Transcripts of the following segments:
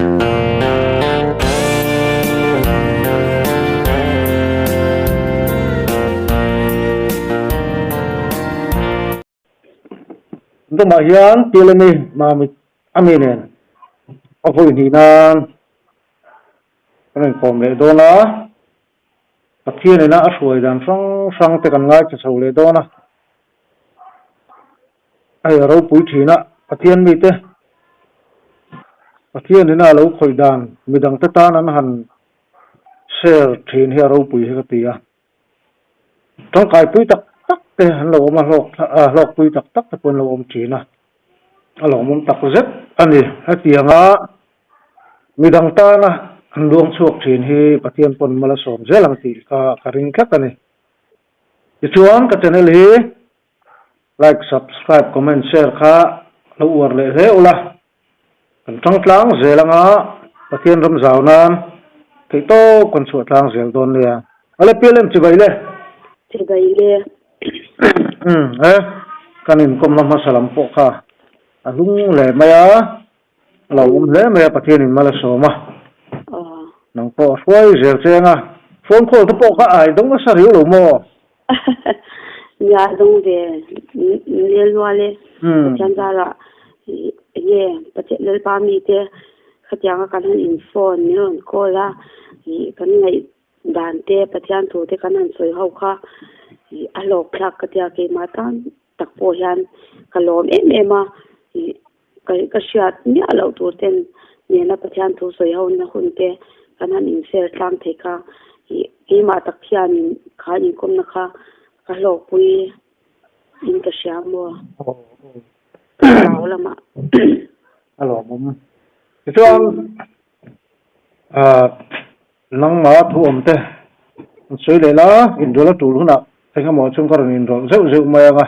Tumah hian Pilemi Mamit a mi nen a vawi hnih nan kan inkawm leh dawn a, Pathian ina a hruai dan hrang hrang te kan ngaithla chho leh dawn a, hei a ropui thin a, Pathian mite Pathian ina a lo khawih dan midangte tan an han share thin hi a ropui hi ka ti a. Tangkaipui tak tak te an lo awm a, hlawk hlawkpui tak tak te pawh an lo awm thin a, a lawmawm tak zet a ni. Hetianga midang tana an luang chhuak thin hi Pathian pawn mal a sawm zel ang tih kha ka ring tlat a ni. Tichuan ka channel hi like, subscribe, comment, share kha lo uar leh hle ula. Kan tang tlang zel anga Pathian ram zau nan theih tawp kan chhuah tlang zel dawn nia. Ale PLM chibai le. Chibai le. Umm e, kan inkawmna hmasa lam pawh kha a hlung hle mai a, a lo awm hle mai a Pathian in mal a sawm a. Nang pawh a hruai zel cheng a, phone call te pawh kha a ai dawng nasa riau lo maw? Nia dawng ve nel nual e. Pathian zarah enge Pathian Lalpa mite khatianga kan han in phone min rawn call a ih kan ngaih dan te Pathian thu te kan han sawi ho kha ih a hlawk thlak ka tia keimah tan tak pawh hian ka lawm em em a ih Ka ka hriat miah loh tur ten nena Pathian thu sawi ho na hun te kan han in share tlang thei kha ih keimah tak hianin kha inkawmna kha ka hlawkpui in ka hria maw? Thlarau lamah. A lawmawm. Tichuan nangmah thu awm te an sawi leh la, inrawlh a tul hunah engemaw chuan ka rawn inrawlh zeuh zeuh mai ang a.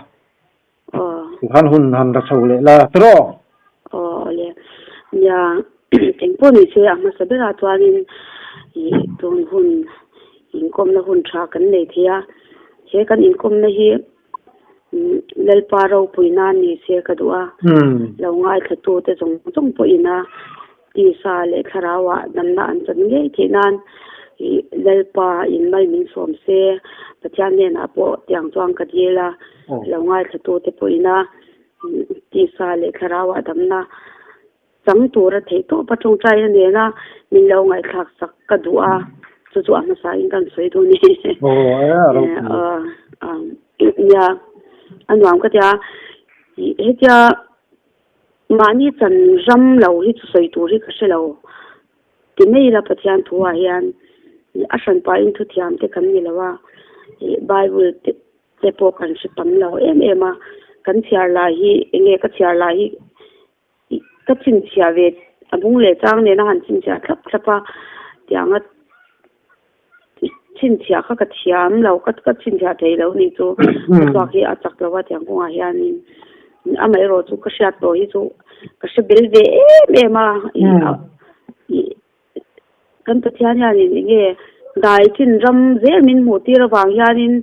Tikhan hun han la chho leh la tiraw? Aw le. Nia, engpawh ni se a hmasa berah chuanin ih tun hun inkawmna hun tha kan nei thei a. He kan inkawmna hi Lalpa ropui nan ni se ka duh a. Lo ngaithlatute zawng zawng pawhin a tisa leh thlarauah damna an chan ngei theih nan ih Lalpa in mai min sawm se, Pathian hnenah pawh tiang chuan ka dil a, lo ngaithlatute pawhin a tisa leh thlarauah damna chang tura theih tawp a tawngtaina nena min lo ngaihthlak sak ka duh a, chu chu a hmasa in kan sawi dawn e. Nia, a nuam ka tia, ih hetia Mahni chan ram lo hi chu sawi tur hi ka hre lo. Ti mai ila Pathian thu ah hian a hran pahin thu thiam te kan ni lo a, ih Bible te te pawh kan hre tam lo em em a, kan chhiar lai hi enge ka chhiar lai hi ih ka chhinchhiah ve a bung leh chang nena han chhinchhiah thlap thlap a tianga Chhinchhiah kha ka thiam lo, ka ka chhinchhiah thei lo nih chu ka chhuak hi a chak lo a tiang kawngah hianin amaherawh chu ka hriat tawh hi chu ka hre bel ve em em a ih kan Pathian hianin eng nge dai chin ram zel min hmuh tir avang hianin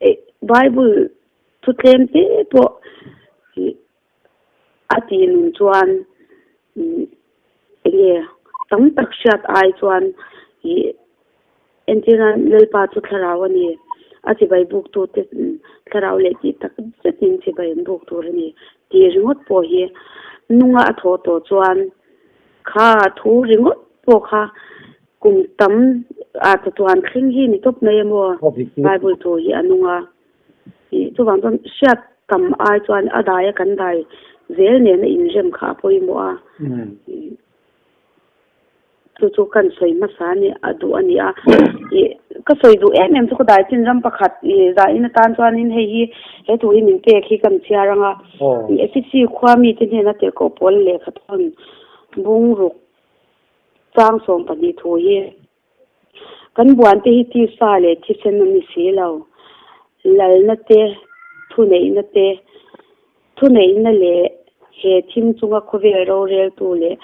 ih bible thu tlem te pawh ih A tih nun chuan enge tam tak hriat ai chuan ih entir nan Lalpa chu thlarau a ni. A chibai buk tute thlarau leh tih tak zetin chibai an buk tur a ni tih ringawt pawh hi nunga a thawh tawh chuan kha thu ringawt pawh kha kum tam ah chatuan thleng hi ni tawp mai emaw Bible thu hi a nung a. Ih chuvang chuan hriat tam ai chuan a dai a kan dai zel nena inrem kha a pawimawh a. Chu chu kan sawi hmasa a ni a duh a ni a. Ih ka sawi duh em em chu ka dai chin ram pakhat ih zahin atan chuanin hei hi he thu hi min pek hi kan chhiar ang a. Ih Efisi khua mite hnena tirhkoh pawl lehkha thawn bungruk chang 12 thu hi. Kan buante hi tisa leh thisen a ni si lo. Lalna te, thuneihna te, thuneihna leh he thim chunga khawvel roreltu leh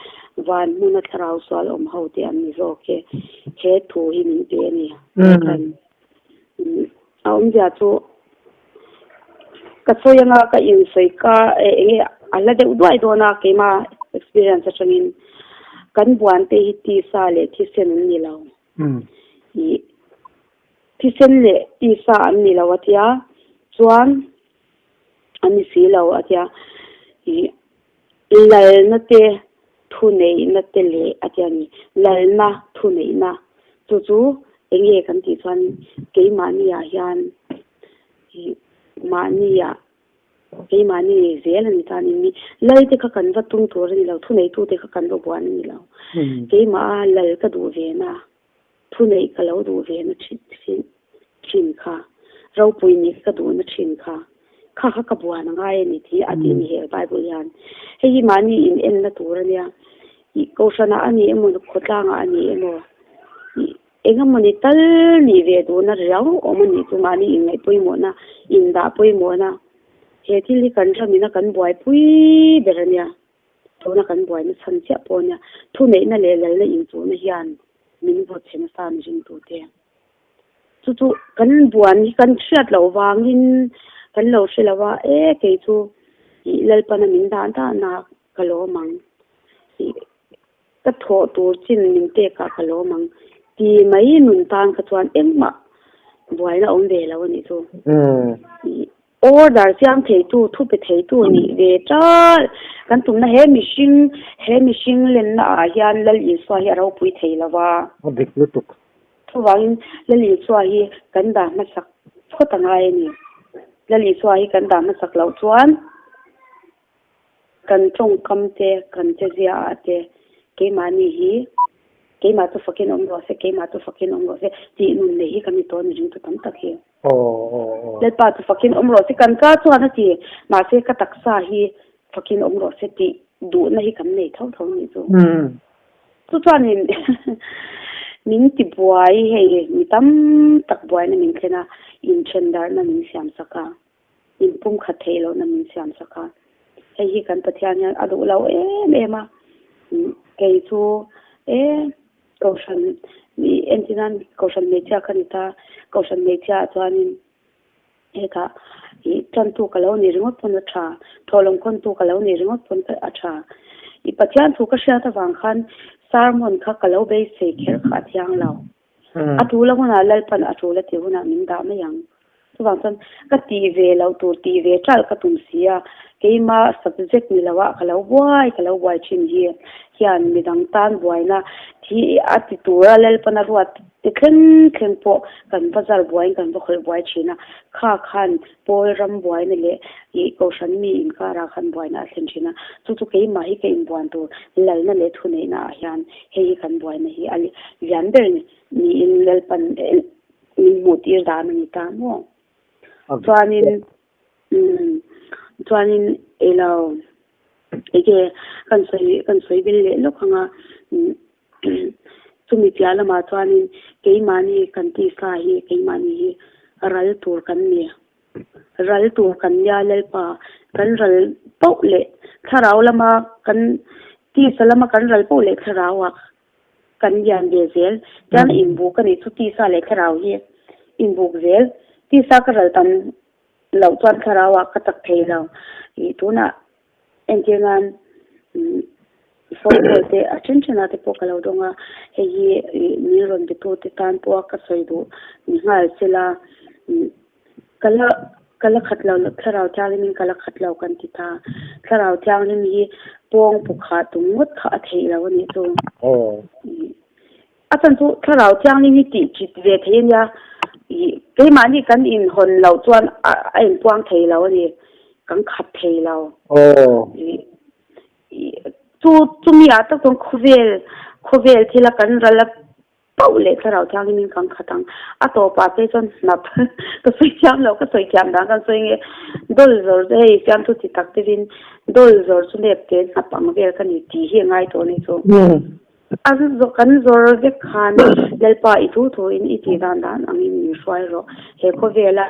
van hmuna thlarau sual awm ho te an ni zawk e. He thu hi min pe a ni. A awmzia chu ka sawi anga ka insawi ka eng nge a la deuh duai dawn a keima experience atangin. Kan buan te hi tisa leh thisen an ni lo. Ih thisen leh tisa an ni lo a tia chuan an ni si lo a tia ih lalna te thuneihna te leh a tia ni lalna thuneihna chu chu eng nge kan tih chuan keimahni ah hian ih mahni ah Keimahni zel a ni ta ni. Mi lal te kha kan va tum tur a ni lo, thuneitu te kha kan va buan a ni lo. Keimah a lal ka duh ve na, thuneih ka lo duh ve na thin kha, ropui nih ka duh na thin kha, kha kha ka buan a ngai a ni tih a ti a ni he Bible hian. Hei hi mahni in enna tur a nia. Ih Kohhranah a ni emaw, khawtlangah a ni emaw, ih Eng emawni tal nih ve duhna riau awm a nih chu mahni inngaih pawimawhna, indah pawimawhna he thil hi kan ramina kan buaipui ber a nia. Tuna kan buaina chhan chiah pawh a nia. Thuneihna leh lalna inchuhna hian min vawt chhe nasa ni ringtute. Chu chu kan buan hi kan hriat loh vangin kan lo hre lo a, e kei chu ih Lalpana min dah dahna ka lawm ang ih Ka thawh tur chin min pek ah ka lawm ang ti mai nun tan kha chuan engmah buaina awm ve lo a nih chu. Order siam theitu, thu pe theitu nih ve tal kan tumna he mihring, he mihring lenna ah hian Lal Isua hi a ropui thei lo va. A dik lutuk. Chuvangin Lal Isua hi kan dah hmasak phawt a ngai a ni. Lal Isua hi kan dah hmasak loh chuan. Kan tawngkam te, kan che zia ah te keimahni hi keimah chu fakin awm rawh se, keimah chu fakin awm rawh se tih nun nei hi kan ni tawh a ni ringtu tam tak hi. Lalpa chu fakin awm rawh se kan ka chuan a ti, mahse ka taksa hi fakin awm rawh se tih duhna hi kan nei tho tho a nih chu. Chu chuanin min ti buai hei mi tam tak buaina min thlen a, inthen darhna min siam sak a. Inpum khat theih lohna min siam sak a, hei hi kan Pathian hian a duh lo em em a, kei chu e Kohhran entir nan Kohhran hmeichhia ka ni ta, Kohhran hmeichhia ah chuanin hetah ih tantu ka lo ni ringawt pawn a tha, thawhlawm khawntu ka lo ni ringawt pawn a tha. I Pathian thu ka hriat avang khan sermon kha ka lo beisei kher kha a thiang lo. A tul a hunah Lalpan a tul a tih hunah min dah mai ang. Chuvang chuan ka tih ve loh tur tih ve ṭalh ka tum si a, keima subject ni loah ka lo buai ka lo buai ṭhin hi hian midang tan buaina thi a ti tura Lalpan a ruat te thleng thleng pawh kan va zar buaiin kan va khawih buai ṭhin a, kha khan Pawl ram buaina leh ih Kohhran mi inkarah khan buaina a thlen thin a, chu chu keimah hi ka inbuan tur lalna leh thuneihna ah hian hei hi kan buaina hi a lian ber niin Lalpan min hmuh tir dan a ni ta maw? Chuanin umm chuanin elo enge kan sawi kan sawi vel leh lawk ang a umm Chumi piah lamah chuanin keimahni kan tisa hi keimahni hi ral tur kan ni. Ral tur kan nia Lalpa, kan ral poh leh thlarau lama kan tisa lama kan ral poh leh thlarauah kan lian ve zel. Tiang inbuk a nih chu tisa leh thlarau hi inbuk zel. Tisa ka ral tam loh chuan thlarauah ka chak thei lo. Ih tunah Entir nan phone call te a then then ah te pawh ka lo dawng a, hei hi min rawn be tu te tan pawh a ka sawi duh ni nghal se la, ka la ka la khat lo thlarau thianghlim in ka la khat lo kan ti ta, thlarau thianghlim hi pawng pawh khah tum ngawt kha a theih lo a nih chu. A chan chu thlarau thianghlim hi tih chit ve thei a nia, ih keimahni kan inhawn loh chuan a inpuang thei lo a ni, kan khat thei lo. Ih chu chumi ah tak chuan khawvel khawvel thila kan ral a pauh leh thlarau thianghlim in kan khat ang. A tawpah phei chuan hnap ka sawi thiam lo, ka sawi thiam dan kan sawi nge dawl zawr chu hei fiamthu chi tak te in dawl zawr chu nep te hnap ang vel ka ni tih hi a ngai tawh a ni chu. A kan zawr vek khan Lalpa i thu thu in i tih dan dan angin min hruai rawh. He khawvela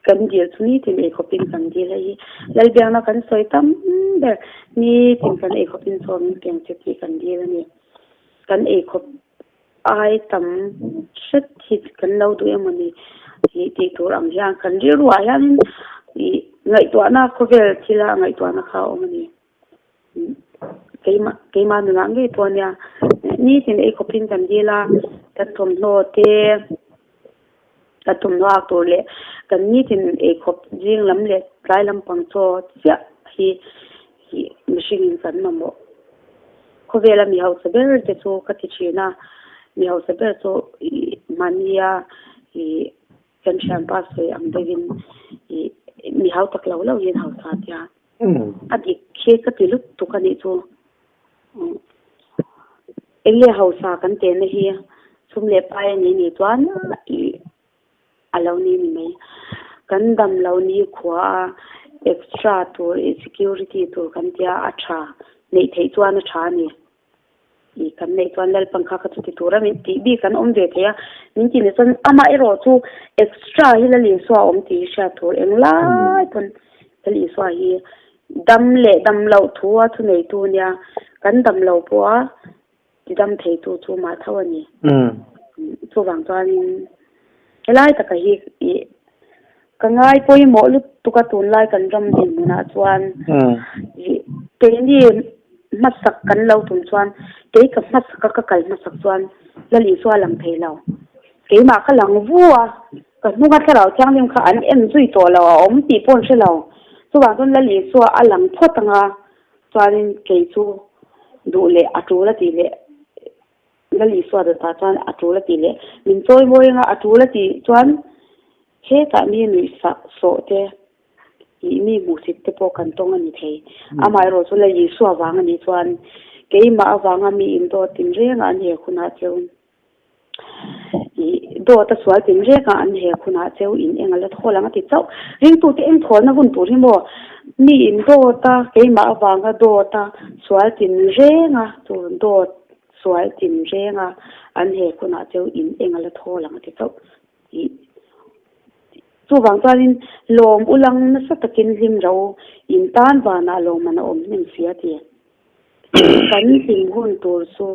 kan dil chu nitin eikhawpin kan dil a hi. Lalbiakna kan sawi tam ber nitin kan eikhawpin chaw min peng che tih kan dil a ni. Kan eikhawp ai tam hret hi kan lo duh emaw ni tih tih tur ang hian kan rilruah hianin ih ngaihtuahna khawvel thila ngaihtuahna kha a awm a ni. Keimah keimah nunah ngei pawh ania nitin ei khawpin kan dil a, kan thawmhnaw te kan thawmhnaw ak tur leh kan nitin ei khawp zing lam leh tlai lampang chaw chiah hi ih mihringin kan mamawh. Khawvela mi hausa ber te chu ka ti thin a, mi hausa ber chu ih mahnia ih kan thianpa sawi ang deuhin ih mi hau tak lo lo hian hausa a tia. A dik khi ka ti lut tuk a nih chu. Eng nge hausa kan tehna hi sum leh pai a nih nih chuan ih a lo ni ni mai. Kan dam lo ni khua a extra tur ih security tur kan tia a tha neih theih chuan a tha a ni. Ih kan neih chuan Lalpan kha ka chuti tur a min tih bik an awm ve thei a, min tih leh chuan amah erawh chu extra hi Lal Isua a awm tih hi hriat tur englai pawn Lal Isua hi dam leh dam loh thu a thu neitu nia, kan dam lo pawh a ti dam theitu chu mah tho a ni. Chuvang chuanin helai taka hi ih ka ngai pawimawh lutuk a tunlai kan ram dinhmunah chuan ih keini hmasak kan lo tum chuan kei ka hmasak a ka kal hmasak chuan Lal Isua lang thei lo. Keimah ka lang vu a, ka hnunga thlarau thianghlim kha an en zui tawh lo a awm tih pawh an hre lo. Chuvang chuan Lal Isua a lang phawt anga chuanin kei chu duh leh a tul a tih leh Lal Isua dawtah chuan a tul a tih leh min chawi mawi anga a tul a tih chuan hetah mi nuih sah sawh te ih mi hmuhsit te pawh kan tawng a ni thei. Amaherawh chu Lal Isua vang a nih chuan keimah avanga mi indawt tinrengah an hek hunah cheu ih dawt a sual tinrengah an hek hunah cheu in eng a la thawl ang a ti chauh. Ringtute eng thawlna hun tur hi maw mi indawt a keimah avanga dawt a sual tinrenga chu dawt Sual tinreng a, an hek hunah cheu in eng a la thawl ang a ti chauh tih. Chuvang chuanin lawm ulang nasa takin hlim ro in tan vanah lawmman a awm hnem si a ti. Kan hlim hun tur chu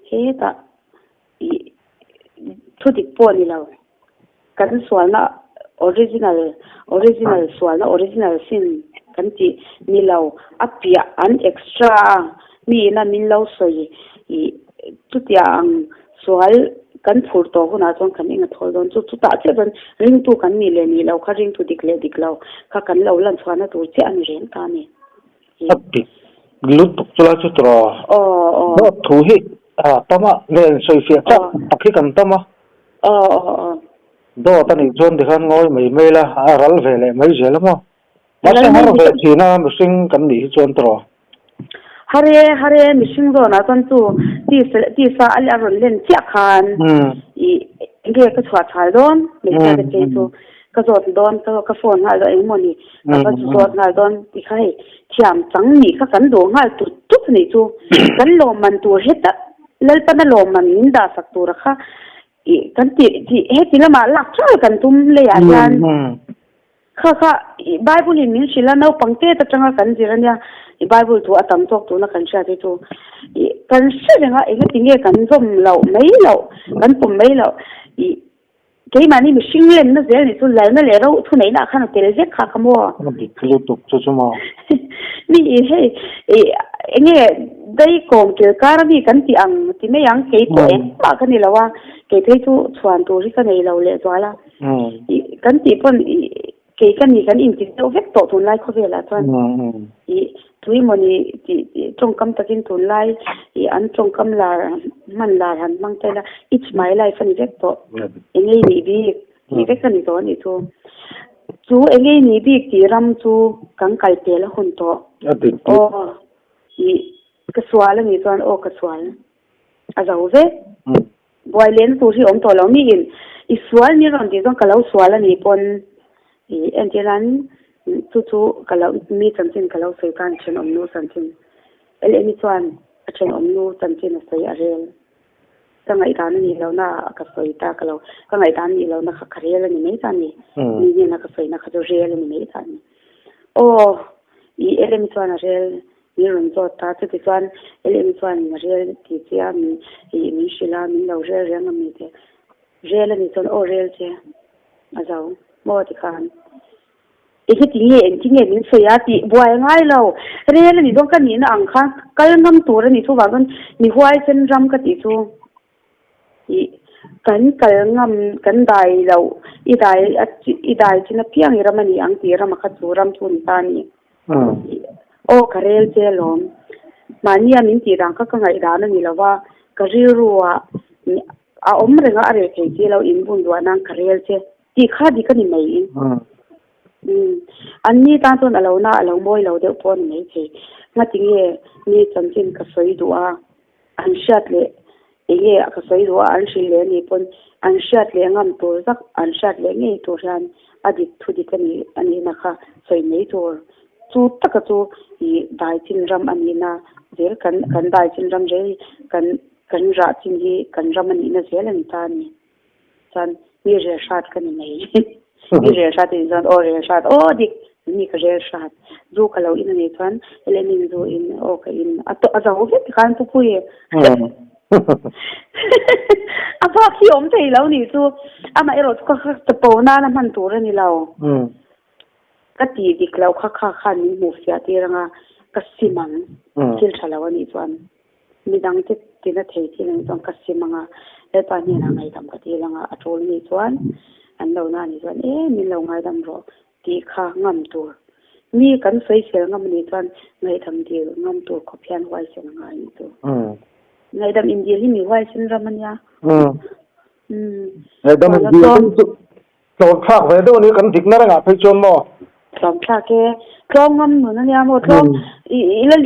hetah ih thu dik pawh a ni lo. Kan sualna original original sualna original sin kan tih ni lo a piah an extra a mi ina min lo sawi ih chutiah ang sual kan phur tawh hunah chuan kan eng a thawl dawn chu chutah chiah chuan ringtu kan nih leh nih loh kha ringtu dik leh dik lo kha kan lo lan chhuahna tur chiah a ni reng ta a ni. A dik lutuk chu lai chu tawh Aw aw. Dawt thu hi a tam a nge insawifiah chak tak hi kan tam a. Aw aw aw. Dawt a nih chuan tikhan ngawi mai mai la, a ral ve leh mai zel a maw? Mahse har ve thin a mihring kan nih hi chuan tawh. Hare hare mihring zawnah chuan chu tisa tisa a a rawn len chiah khan ih enge ka chhuah chhal dawn hmeichhia te phei chu ka zawt dawn ka ka phone nghal dawn engemaw ni ka va zawt nghal dawn ti kha hei thiam chang nih kha kan duh nghal tut tut a nih chu kan lawmman tur heta Lalpana lawmman min dah sak tura kha ih kan tih tih heti lamah lak ṭhal kan tum leiah hian kha kha ih Bible in min hrilh a naupang tet atanga kan zir ania ih Bible thu a tam tawk tuna kan hriat hi chu ih kan hre reng a engati nge kan zawm loh mai loh kan pawm mai loh ih Keimahni mihring lenna zel nih chu lalna leh ro thuneihna ah khan a tel vek kha ka maw? A dik lutuk chu chu maw? Mi i hei i enge dai kawm kil kar a mi kan tih ang ti mai ang kei pawh engmah ka ni lo a, kei phei chu chhuan tur hi ka nei lo lehzual a, i kan tih pawn i Kei ka ni kan inti deuh vek tawh tunlai khawvelah chuan ih tui maw ni tih tawngkam takin tunlai ih an tawngkam lar hman lar han hmang ta ila it's my life a ni vek tawh engei nih bik tih vek a ni tawh a nih chu. Chu engei nih bik tih ram chu kan kal pel a hun tawh. Aw ih ka sual a nih chuan aw ka sual a zo vek. Buai lehna tur hi awm tawh lo. Mi in i sual mi rawn tih chuan ka lo sual a nih pawn i entir nan chu chu ka lo mi chanchin ka lo sawi khan thenawm nu chanchin LMI chuan a thenawm nu chanchin a sawi a rel. Ka ngaihdan a nih lohna ah ka sawi ta ka lo ka ngaihdan a nih lohna kha ka rel a ni mai ta a ni. Mi hnena ka sawina kha chu rel a ni mai ta a ni. Aw i LMI chuan a rel Min rawn zawt ta, chutichuan LM chuan rel ti che a, min ih min hrilh a, min lo rel reng a mi te. Rel a nih chuan aw rel che a zo maw tikhan. Engati nge engti nge min sawi a tih buai a ngai lo. Rel a nih dawn ka nihna ang khan kal ngam tur a nih chuvang chuan mi huaisen ram ka tih chu ih kan kal ngam kan dai loh i dai i dai chin apiang i ram a ni ang tih ram a kha chu ram chu a ni ta a ni. Aw ka rel che alawm. Mahnia min tih dan kha ka ngaihdan a ni lo va, ka rilru ah a awm reng a, a reh thei si lo inbun duah nan ka rel che. Tih kha dik a ni mai. Umm. An ni tan chuan a lo na a lo mawi lo deuh pawh a ni mai thei. Ngati nge mi chanchin ka sawi duh a, an hriat leh eng nge ka sawi duh a an hrilh leh a nih pawn an hriat leh ngam tur zak an hriat leh ngei tur hian a dik thu dik a nih a nihna kha sawi mai tur. Chu taka chu ih daichin ram a nihna zel kan kan daichin ram zel hi kan kan rah chin hi kan ram a nihna zel a ni ta a ni. Chuan mi rel hrat ka ni mai. Mi rel hrat a nih chuan aw rel hrat aw dik mi ka rel hrat. Zu ka lo in a nih chuan Helenin zu in aw ka in a a zo vek tikhan pu pui. A bak hi awm thei lo nih chu amaherawh chu ka chapo nana hman tur a ni lo. Ka tih dik loh kha kha khan min hmuh fiah tir anga ka sim ang thil tha lo a nih chuan. Midang te tina thei thil ang chuan ka sim ang a, Lalpa hnenah ngaihdam ka dil ang a, a tul ni chuan an lo na ni chuan e min lo ngaidam rawh tih kha ngam tur. Mi kan sawisel ngam anih chuan ngaihdam dil ngam tur khawp hian huaisen a ngai ni chu. Ngaihdam indil hi mi huaisen ram a nia. Ngaihdam indil hi chu Tlawm thlak ve deuh a ni, kan dikna rengah phei chuan maw? Tlawm thlak e, tlawm ngam nun a nia maw, tlawm i la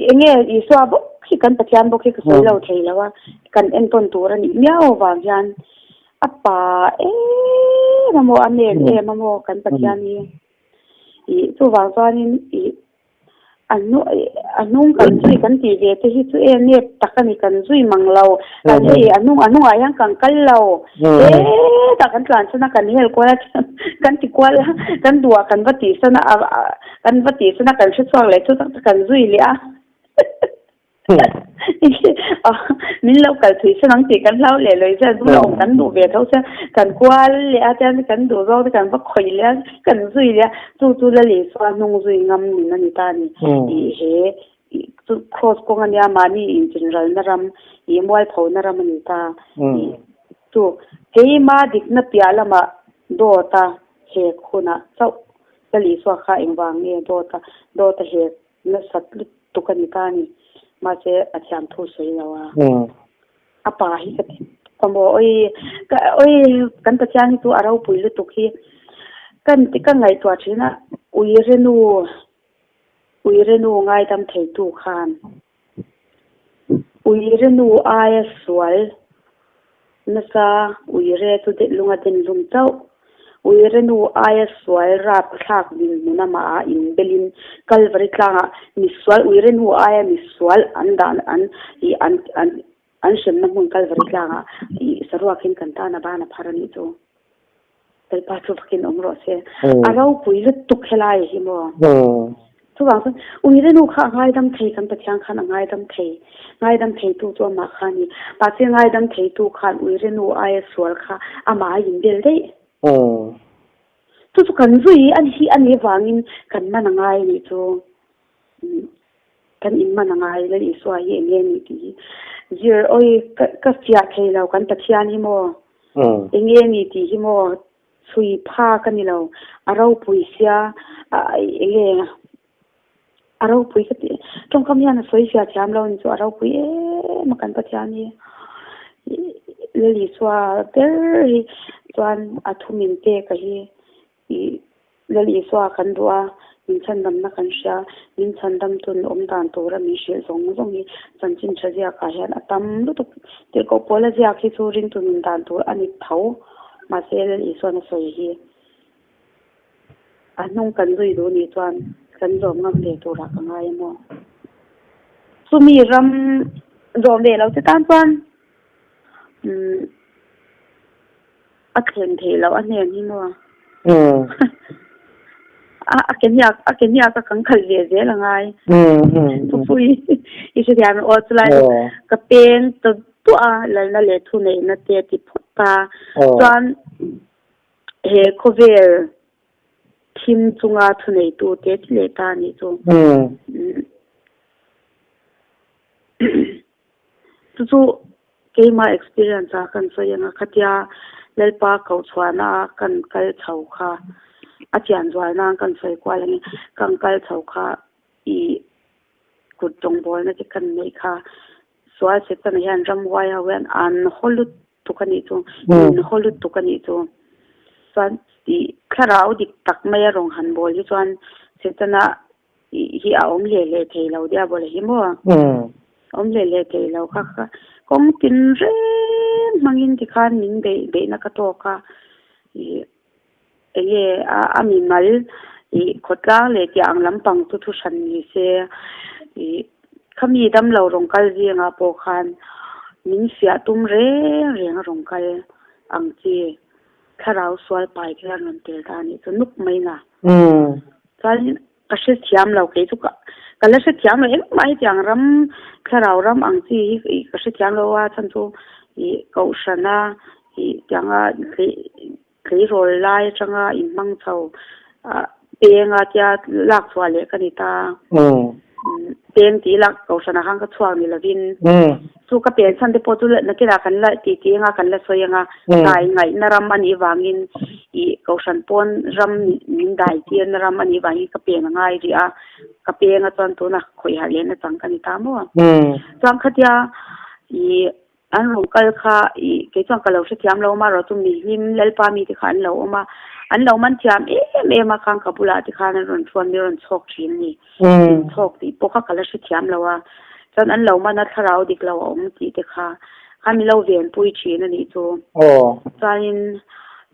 eng nge Isua bawk hi kan Pathian bawk hi ka sawi lo thei lo a, kan entawn tur a nih miau avang hian a pa em a maw, a men em a maw kan Pathian hi. Ih chuvang chuanin ih A hnung kan zui kan tih ve te hi chu e nep tak a ni kan zui mang lo kan hei a hnung a hnungah hian kan kal lo hetah kan tlan chhan a kan hel kual a kan ti kual a kan duh ah kan va tih san a kan va tih san a kan hre chhuak leh chu tak tak kan zui leh a. Min lo kal thui san ang tih kan hlau leh lawih chuan bula awm kan duh ve tho chuan kan kual leh a chuan kan duh zawk te kan va khawih leh a kan zui leh a chu chu la leh chuan hnung zui ngam nun a ni ta a ni ih he ih chu cross kawng a nia mahni inchinralna ram ih mualpho na ram a ni ta ih chu keima dikna piah lamah dawt a hek hunah chauh la leh chhuak kha engvang nge dawt a dawt a hek Nasat lutuk a ni ta a ni. Mahse a thiam thu sawi lo a. A pa hi ka ti ka maw oi ka oi kan Pathian hi chu a ropui lutuk hi kan ti ka ngaihtuah thin a uirenu uirenu ngaidam theitu khan uirenu aia sual Nasa uire chu lunga den hlum chauh. Uire nu aia sual rap thlak dinhmun amah ah inbelin Kalvari tlangah misual uire nu aia misual an dan an ih an an an hremna hmun Kalvari tlangah ih saruakin kan tan a ban a phar a nih chu. Lalpa chu vakin awm rawh se. A ropui lutuk helai hi maw. Chuvang chuan uire nu kha a ngaidam thei kan Pathian khan a ngaidam thei. Ngaidam theitu chu amah kha a ni. Mahse ngaidam theitu khan uire nu aia sual kha amah a inbel daih. Chu chu kan zui a hi a nih vangin kan man a ngai a nih chu. Kan in man a ngai Lal Isua hi eng nge a nih tih hi zir awi ka fiah thei lo kan Pathian hi maw. Eng nge ni tih hi maw chhui phak a ni lo, a ropui sia eng nge a ropui ka tih tawngkam hian a sawi fiah thiam lo a ni chu a ropui em a kan Pathian hi Lal Isua ber hi chuan a thu min pek a hi Ih, Lal Isua kan duh a, min chhandamna kan hria, min chhandam tun awm dan tura min hrilh zawng zawng hi chanchin tha ziakah hian a tam lutuk. Tirhkoh Paula ziak hi chu ringtu nun dan tur a ni tho, mahse Lal Isuan a sawi hi a hnung kan zui duh nih chuan kan zawm ngam ve turah ka ngai a maw? Chumi ram zawm ve lo che tan chuan umm. A thlen theih loh a hnen hi maw? A ke hniak a ke hniak a kan khalh ve zel a ngai. Thupui i hrethiam aw chulai chu ka peng ta duah a lalna leh thuneihna te a ti phawt ta. Chuan he khawvel. Thim chunga thuneitu te ti leh ta a nih chu. Chu chu keimah experience a kan sawi anga khatia Lalpa kochhuahna a kan kal chho kha a chian zual nan kan sawi kual ang i kan kal chho kha i kut rawngbawlna te kan neih kha sual Setana hian ramhuai ho hian an haw lutuk a nih chu min haw lutuk a nih chu chuan ih thlarau dik tak maia rawn han bawl hi chuan Setana hi a awm hle hle thei lo diabawla hi maw awm hle hle thei lo kha kha kawng tin reng hmangin tikhan min beih beihna ka tawk a ih enge a a mimal ih khawtlang leh tih ang lampang chu thu hran ni se ih khami damlo rawn kal zingah pawh khan min fiah tum reng reng a rawn kal ang chi thlarau sual pai te hian rawn tel ta a nih chu nuk mai na. Chuan ka hre thiam lo kei chu ka ka la hre thiam lo engmah hetiang ram thlarau ram ang chi hi ka hre thiam lo a chhan chu ih kohhrana ih tianga tleirawl lai atanga inhmang chho ah penga tia lak chhuah leh ka ni ta. Peng tih lak kohhranah khan ka chhuak ni lovin chu ka pen chhan te pawh chu nakinah kan la tih tih anga kan la sawi anga dai ngaihna ram a nih vangin ih kohhran pawn ram min dai tirna ram a nih vangin ka pen a ngai rih a ka peng a chuan tunah khawih harh lehna chang ka ni ta maw chuan khatia ih An rawn kal kha ih kei chuan ka lo hrethiam lo amaherawh chu mihlim Lalpa mite kha an lo awm a, an lo man thiam em em a khang ka bulah te khan an rawn thuan min rawn chhawk thin a ni. Min chhawk tih pawh kha ka la hrethiam lo a, chuan an lo man a thlarau dik lo a awm tih te kha kha min lo venpui thin a nih chu. Chuanin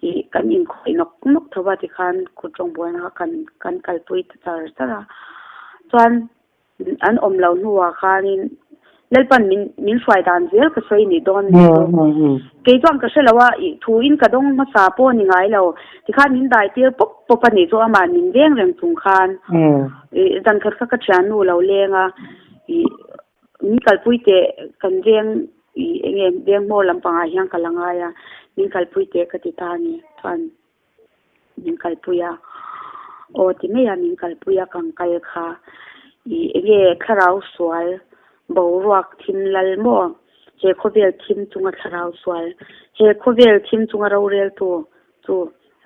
ih kan inkhawih nawk nawk tho a tikhan kut rawngbawlna kha kan kan kalpui ta char char a, chuan An awm lo hnuah khanin Lalpan min min hruai dan zel ka sawi nih dawn nih chu. Kei chuan ka hre lo a, ih thu in ka dawng hmasa pawh ni ngai lo. Tikhan min dai tir pawp pawp a nih chu amah min veng reng chung khan. Ih zan khat kha ka thiannu lo leng a, ih min kalpui teh kan veng ih eng nge veng hmawr lampangah hian ka la ngai a, min kalpui teh ka ti ta a ni chuan. Min kalpui a, aw ti mai a min kalpui a kan kal kha ih enge thlarau sual boruak thim lal maw he khawvel thim chunga thlarau sual he khawvel thim chunga roreltu chu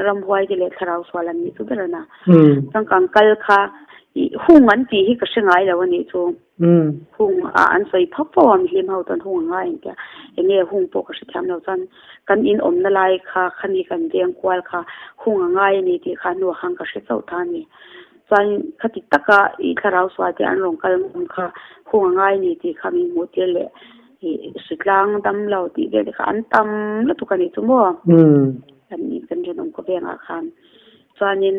ramhuai te leh thlarau sual an nih chu ber a na chuan kan kal kha ih hung an tih hi ka hre ngai lo a nih chu. Hung ah an sawi phawk phawk a, mihlim ho chuan hung a ngai ang tia eng nge hung pawh ka hrethiam lo chuan kan in awmna lai kha khani kan veng kual kha hung a ngai a ni tih kha hnuah khan ka hre chauh ta a ni. Chuan khati taka ih thlarau sual te an rawn kal ngam kha hung a ngai a ni tih kha min hmuh tir leh ih hritlang dam lo tih vel te kha an tam lutuk a nih chu maw kan kan rinawm khawvengah khan. Chuanin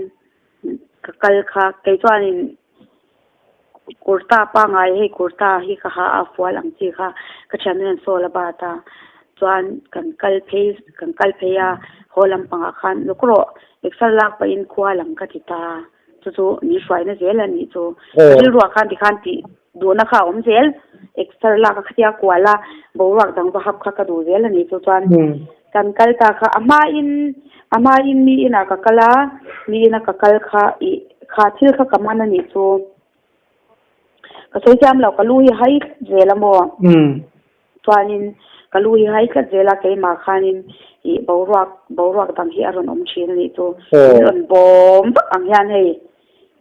ka kal kha kei chuanin Kurta pangngai hei kurta hi ka ha a fual ang chi kha ka thiannu hian sawl a bat a chuan kan kal phei kan kal phei a haw lampangah khan lawk rawh exer lak pahin khua lam ka ti ta chu chu min hruaina zel a nih chu rilruah khan tikhan tih duhna kha a awm zel exer lak a khatia kual a boruak dang va hap kha ka duh zel a nih chu chuan kan kal ta kha a hmain a hmain mi inah ka kal a mi ina ka kal kha ih kha thil kha ka man a nih chu ka sawi thiam lo ka lu hi hai tlat zel a maw chuanin ka lu hi hai tlat zel a keimah khanin ih boruak boruak dang hi a rawn awm thin a nih chu min rawn bawm vak ang hian hei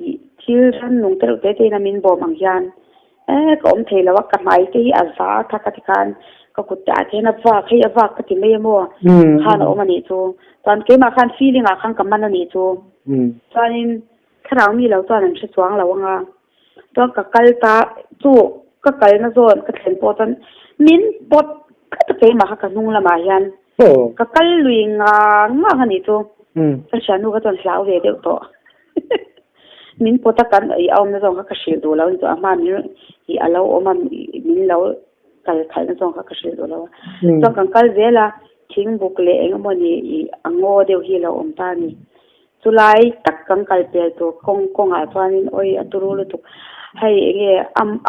ih thil ran nung te reuh te te in a min bawm ang hian E ka awm thei lo a, ka hmai te hi a za a tha ka ti khan ka kut te ah te hian a vak hei a vak ka ti mai a maw khan a awm a nih chu chuan keimah khan feeling ah khan ka man a nih chu chuanin thlarau mi lo chuan an hre chuang lo anga chuan ka kal ta chu ka kalna zawn ka thlen pawh chuan min pawt tlat a keimah kha ka hnung lamah hian ka kal lui ngang ngang a nih chu ka thiannu kha chuan hlau ve deuh tawh. Min pawt a kan i a awmna zawng kha ka hrilh duh lo a ni chu a hma min i a lo awm a min lo kal khalhna zawng kha ka hrilh duh lo a. Chuan kan kal zel a thingbuk leh eng emaw ni i a ngaw deuh hi a lo awm ta a ni. Chulai tak kan kal pel tur kawng kawngah chuanin awi a turu lutuk hei eng nge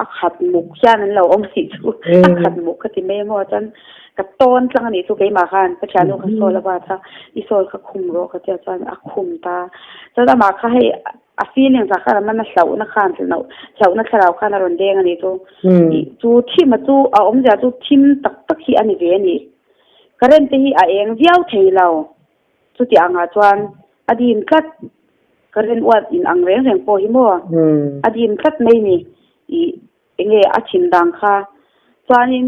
a khat muk hian an lo awm tih chu a khat muk ka ti mai emaw chuan. Ka tawn tlang a nih chu keimah khan ka thiannu kha sawl a bat a, i sawl kha khum rawh ka tia chuan a khum ta. Chuan amah kha hei a feelings ah khan a man a hlauhna khan hlauhna thlarau khan a rawn deng a nih chu. Chu thim a chu a awmzia chu thim tak tak hi a ni ve a ni. Current te hi a eng viau thei lo. Chuti angah chuan a dim tlat. Current uat in ang reng reng pawh hi maw a dim tlat mai ni. Ih enge a thin dang kha chuanin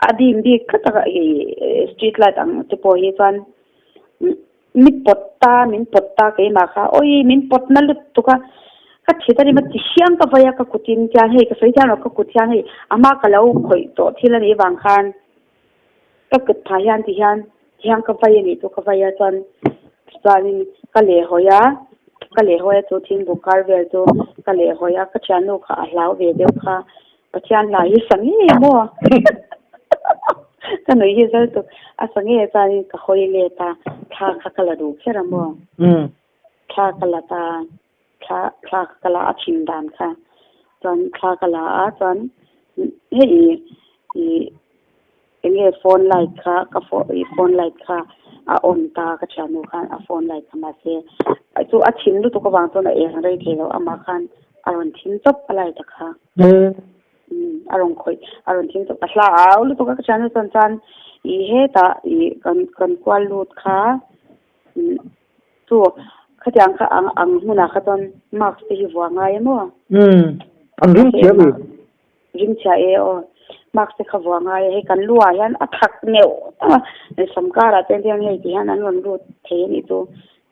a dim bik tlat a ih street light ang te pawh hi chuan mi pawt ta min pawt ta keimah kha awi min pawt na lutuk a ka thi ta rim a ti hiang ka vai a ka kut in tiang hei ka sawi thiam lo ka kut hian hei a hma ka lo khawih tawh thil a nih vang khan ka kut phah hian ti hian ti hian ka vai a nih chu ka vai a chuan chuanin ka lehhawi a ka lehhawi a chu thingbu kar vel chu ka lehhawi a ka thiannu kha a hlau ve deuh kha Pathian hla hi sa ngei maw ka nuih hi zal tuk a sa ngei chuanin ka hawi let a thla kha ka la duh kher a maw thla ka la ta thla thla kha ka la a thin dan kha chuan thla ka la a chuan hei ih eng nge phone light kha ka phone light kha a on ta ka thiannu khan a phone light kha mahse chu a thin lutuk avang chuan a eng rei thei lo amah khan a rawn thim chawp a light a kha a rawn khawih a rawn thim chawp a hla au lutuk a ka thiannu chuan chuan ih hetah ih kan kan kual lut kha. Chu khatiang kha ang ang hmunah kha chuan mask te hi vuah ngai em aw? Umm, an ring chhia mi? Ring chhia e aw. Mask te kha vuah ngai e. Hei kan lu ah hian a thak neuh neuh a, hei samkar ah te hian hei ti hian an rawn lut thei a nih chu.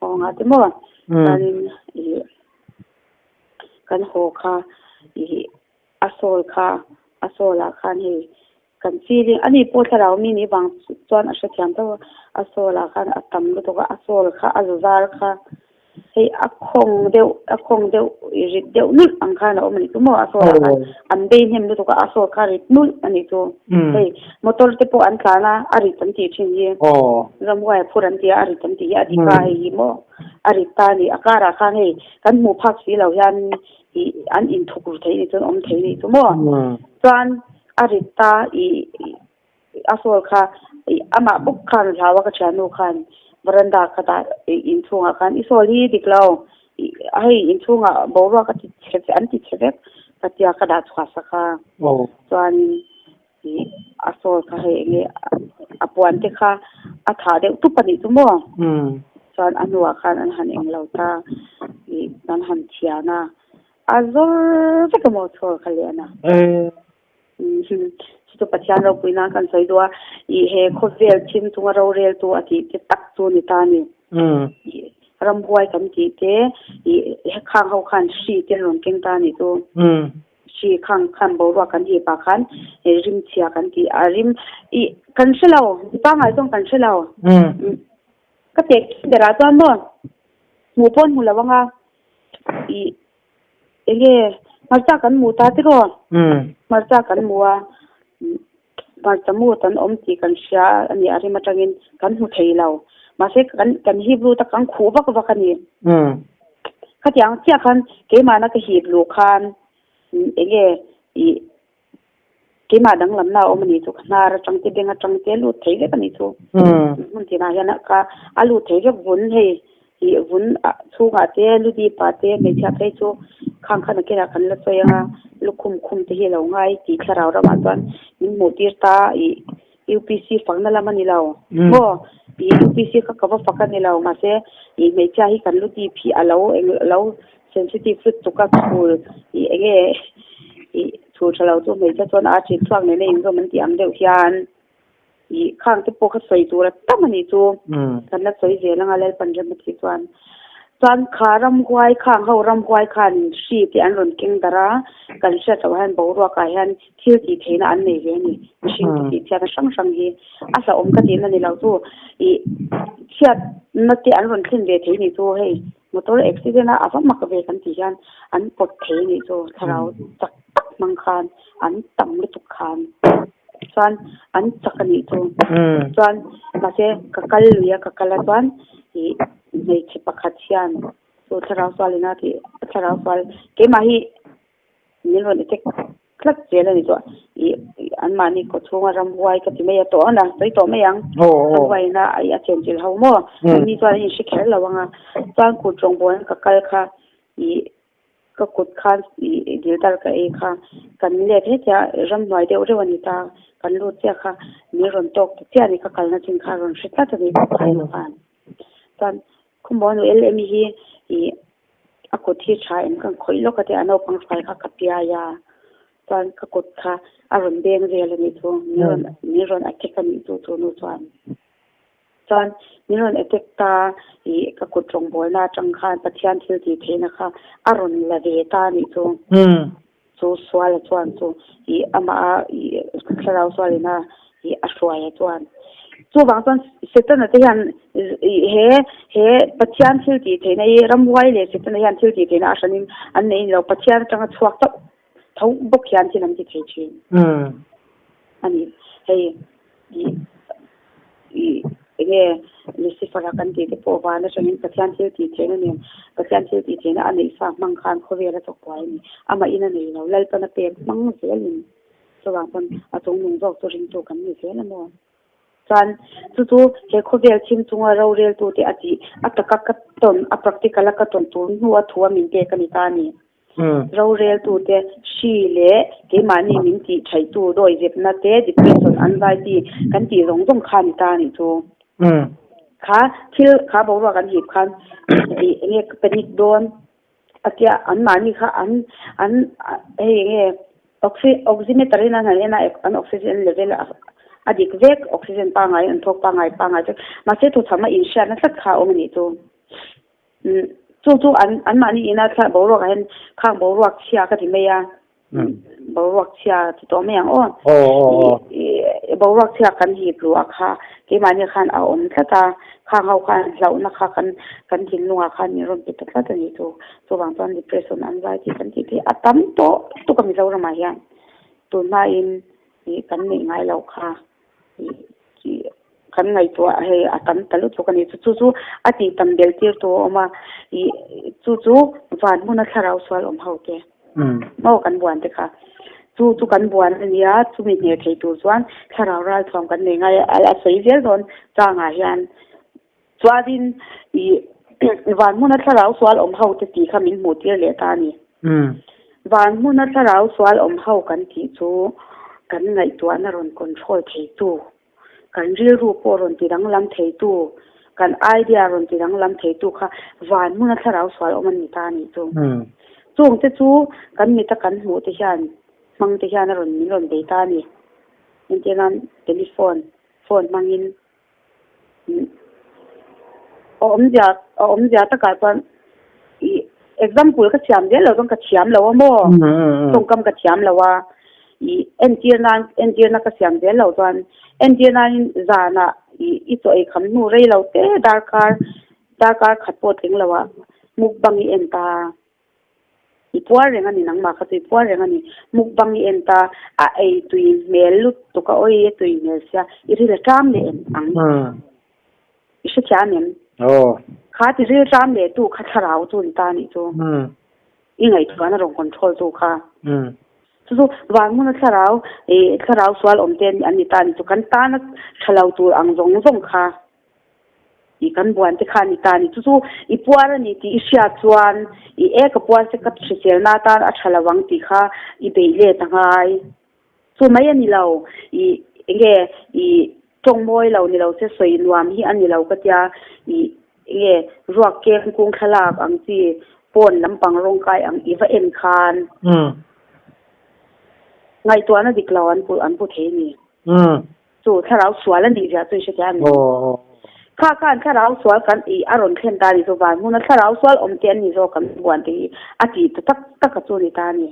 Aw ngah te maw? Chuanin ih kan haw kha ih a sawl kha a sawl ah khan hei Kan feeling a ni pawh thlarau mi nih vang chuan a hrethiam tho a, a sawl ah khan a tam lutuk a, a sawl kha a zazar kha hei a khawng deuh a khawng deuh i rit deuh nulh ang khan a awm a nih chu maw a sawl ah khan an bei hnem lutuk a, a sawl kha a rit nulh a nih chu hei motor te pawh an tlan a, a rit an tih thin hi ramhuai a phur an ti a, a rit an tih hi a dik a hei hi maw a rit ta a ni, a karah khan hei kan hmuh phak si lo hian ih an inthuk ru thei a nih chuan awm thei a nih chu maw chuan. A rit ta i a sawl kha i amah bawk khan a hlau a ka thiannu khan veranda khatah i inchhungah khan i sawl hi dik lo i hei inchhungah boruak a ti chhe an ti chhe vek ka tia ka dah chhuah sak a chuanin i a sawl kha hei enge a puan te kha a thah deuh tup a nih chu maw chuan a hnuah khan an han englo ta i an han thian a. A zawr vek emaw chhawr kha lian a. Chu Pathian ropui nan kan sawi duh a, ih he khawvel thim chunga roreltu a tih te tak chu ni ta a ni. Ih ramhuai kan tih te, ih khang ho khan hri te an rawn keng ta a nih chu. Hri khang khan boruak kan hip ah khan rimchhia kan tih a rim ih kan hre lo, mi pangngai chuan kan hre lo. Ka tek berah chuan maw hmuh pawh an hmu lo ang a. Ih enge hmarcha kan hmuh ta tiraw? Hmarcha kan hmu a, hmarcha mut an awm tih kan hria a ni a rim atangin kan hmu thei lo. Mahse kan kan hip lut a kan khuh vak vak a ni. Khatiang chiah khan keimahna ka hip luh khan enge ih Keimah danglamna a awm a nih chu ka hnar atang te beng atang te a lut thei vek a nih chu. Hmun tinah hian ka a lut thei vek vun hei ih vun chhungah te lu dip ah te hmeichhia phei chu khang khan a kenah kan la sawi ang a lukhum khum te hi a lo ngai tih thlarau ramah chuan min hmuh tir ta ih UPC fakna lam a ni lo maw ih UPC kha ka va fak a ni lo mahse ih hmeichhia hi kan lu dip hi a lo eng lo Sensitive lutuk a chhul ih enge ih chhul tha lo chu hmeichhia chuan a ṭin chhuak nena inzawm an tih ang deuh hian ih khang te pawh kha sawi tur a tam a nih chu kan la sawi zel anga Lalpan rem a tih chuan chuan kha ramhuai khang ho ramhuai khan hri te an rawn keng darh a kan hriat loh hian boruak ah hian thil tih theihna an nei ve a ni mihring te tih chhiatna hrang hrang hi a hlauhawm ka tihna ni lo chu ih chhiatna te an rawn thlen ve thei a nih chu hei. Motor accident a a va mak ve kan tih hian an pawt thei a nih chu thlarau chak tak hmang khan an tam lutuk khan chuan an chak a nih chu chuan mahse ka kal lui a ka kal a chuan ih hmeichhe pakhat hian chu thlarau sual ina tih thlarau sual keimah hi min rawn attack tlat zel a ni chu ih. anmahni kaw chhunga ramhuai ka ti mai a tawh a na sawi tawh mai ang. Ramhuaiin a a chenchilh ho maw? Anni chuan an inhre kher lo ang a. Chuan kut rawngbawlna ka kal kha ih ka kut khan ih dildal ka ei kha kan let hetia ramhnuai deuh reuh a ni ta kan lut chiah kha min rawn tawk ta chiah a ni ka kalna chin kha a rawn hre tlat a ni khan. Chuan Khawmuan u LM hi ih a kut hi tha em ka khawih lawk a tia a naupang hruai kha ka piai a chuan ka kut kha a rawn beng vel a nih chu min rawn min rawn attack a nih chu chu nu chuan chuan min rawn attack ta ih ka kut rawngbawlna atang khan Pathian thil tih theihna kha a rawn la ve ta a nih chu chu sual a chuan chu ih amah a ih thlarau sualin a ih a hruai a chuan chuvang chuan Setana te hian ih he he Pathian thil tih theihna hi ramhuai leh Setana hian thil tih theihna a hranin an nei lo Pathian atanga chhuak chauh tho bawk hian thil an ti thei thin a ni hei ih ih enge Lucifer a kan tih te pawh van atangin Pathian thil tih theihna nen Pathian thil tih theihna a neih sa hmang khan khawvel a chawk buai a ni. Amah in a nei lo, Lalpan a pek hmang zelin chuvang chuan a chungnung zawk chu ringtu kan ni zel a maw? Chuan chu chu he khawvel thim chunga roreltute a tih a taka ka tawn a practical a ka tawn tur hnu a thu a min pek a ni ta a ni. Roreltute hri leh keimahni min tih thaihtu dawizepna te, depression, anxiety kan tih zawng zawng kha a ni ta a nih chu. Kha thil kha boruak an hip khan ih eng nge panic dawn a tia anmahni kha an an hei eng nge oxy oximeter in an han en a an oxygen level a dik vek oxygen pangngai an thawk pangngai pangngai vek mahse thawchham a inhriatna tlat kha a awm a nih chu. Chu chu an anmahni ina thla boruak ah hian khang boruak chhia ka ti mai a, boruak chhia ti tawh mai ang aw. Boruak chhia kan hip luh ah kha keimahni khan a awm tlat a, khang ho khan hlauhna kha kan kan thinlungah khan min rawn pe ta tlat a nih chu. Chuvang chuan depression anxiety kan tih te hi a tam tawh lutuk a Mizoram ah hian tunhmain kan neih ngai loh kha. Kan ngaihtuah hei a tam ta lutuk a ni. Chu chu chu a tih tam belh tir tu a awm a, ih chu chu van hmuna thlarau sual awm ho te maw kan buan te kha. Chu chu kan buan a nia, chumi hne thei tur chuan thlarau ralthuam kan nei ngai a, a sawi zel dawn changah hian chuanin ih van hmuna thlarau sual awm ho te tih kha min hmuh tir leh ta a ni. Van hmuna thlarau sual awm ho kan tih chu kan ngaihtuahna rawn control theitu, kan rilru pawh rawn ti danglam theitu, kan idea rawn ti danglam theitu kha van hmuna thlarau sual awm an ni ta a nih chu. Chungte chu kan mita kan hmuh te hian hmang te hian a rawn min rawn bei ta a ni. Entirnan telephone, phone hmangin A awmzia a awmzia takah chuan ih example ka siam zel lo chuan ka thiam lo a maw tawngkam ka thiam lo a ih entir nan entir na ka siam zel lo chuan entir nain zanah ih i chaw ei kham hnu rei lo te darkar darkar khat pawh tling lo ah mukbang i en ta. I puar reng a ni nangmah kha chu i puar reng a ni. Mukbang i en ta a ei tui hmel lutuk a awi a tui hmel sia i ril a ṭam leh em ang. I hrethiam em? Kha ti ril ṭam leh tu kha thlarau chu ni ta nih chu. I ngaihtuahna rawn control tu kha. Chu chu van hmuna thlarau ih thlarau sual awm te an ni ta nih chu kan tana ṭha lo tur ang zawng zawng kha. I kan buan te kha a ni ta a ni. Chu chu i puar a ni tih i hriat chuan i e ka puar che ka hriselna atan a tha lo ang tih kha i beih let a ngai. Chu mai a ni lo. I enge i tawng mawi lo ni lo se sawi nuam hi a ni lo ka tia. I enge ruak keng kung thlalak ang chi pawn lampang rawng kai ang i va en khan ngaihtuahna dik lo an pu thei a ni. Chu thlarau sual a nih zia chu i hre thei a ni. Kha khan thlarau sual kan ih a rawn thlen ta a ni chu van hmuna thlarau sual awm te an ni zawk kan buan te hi a tih ta tak tak a chu ni ta a ni.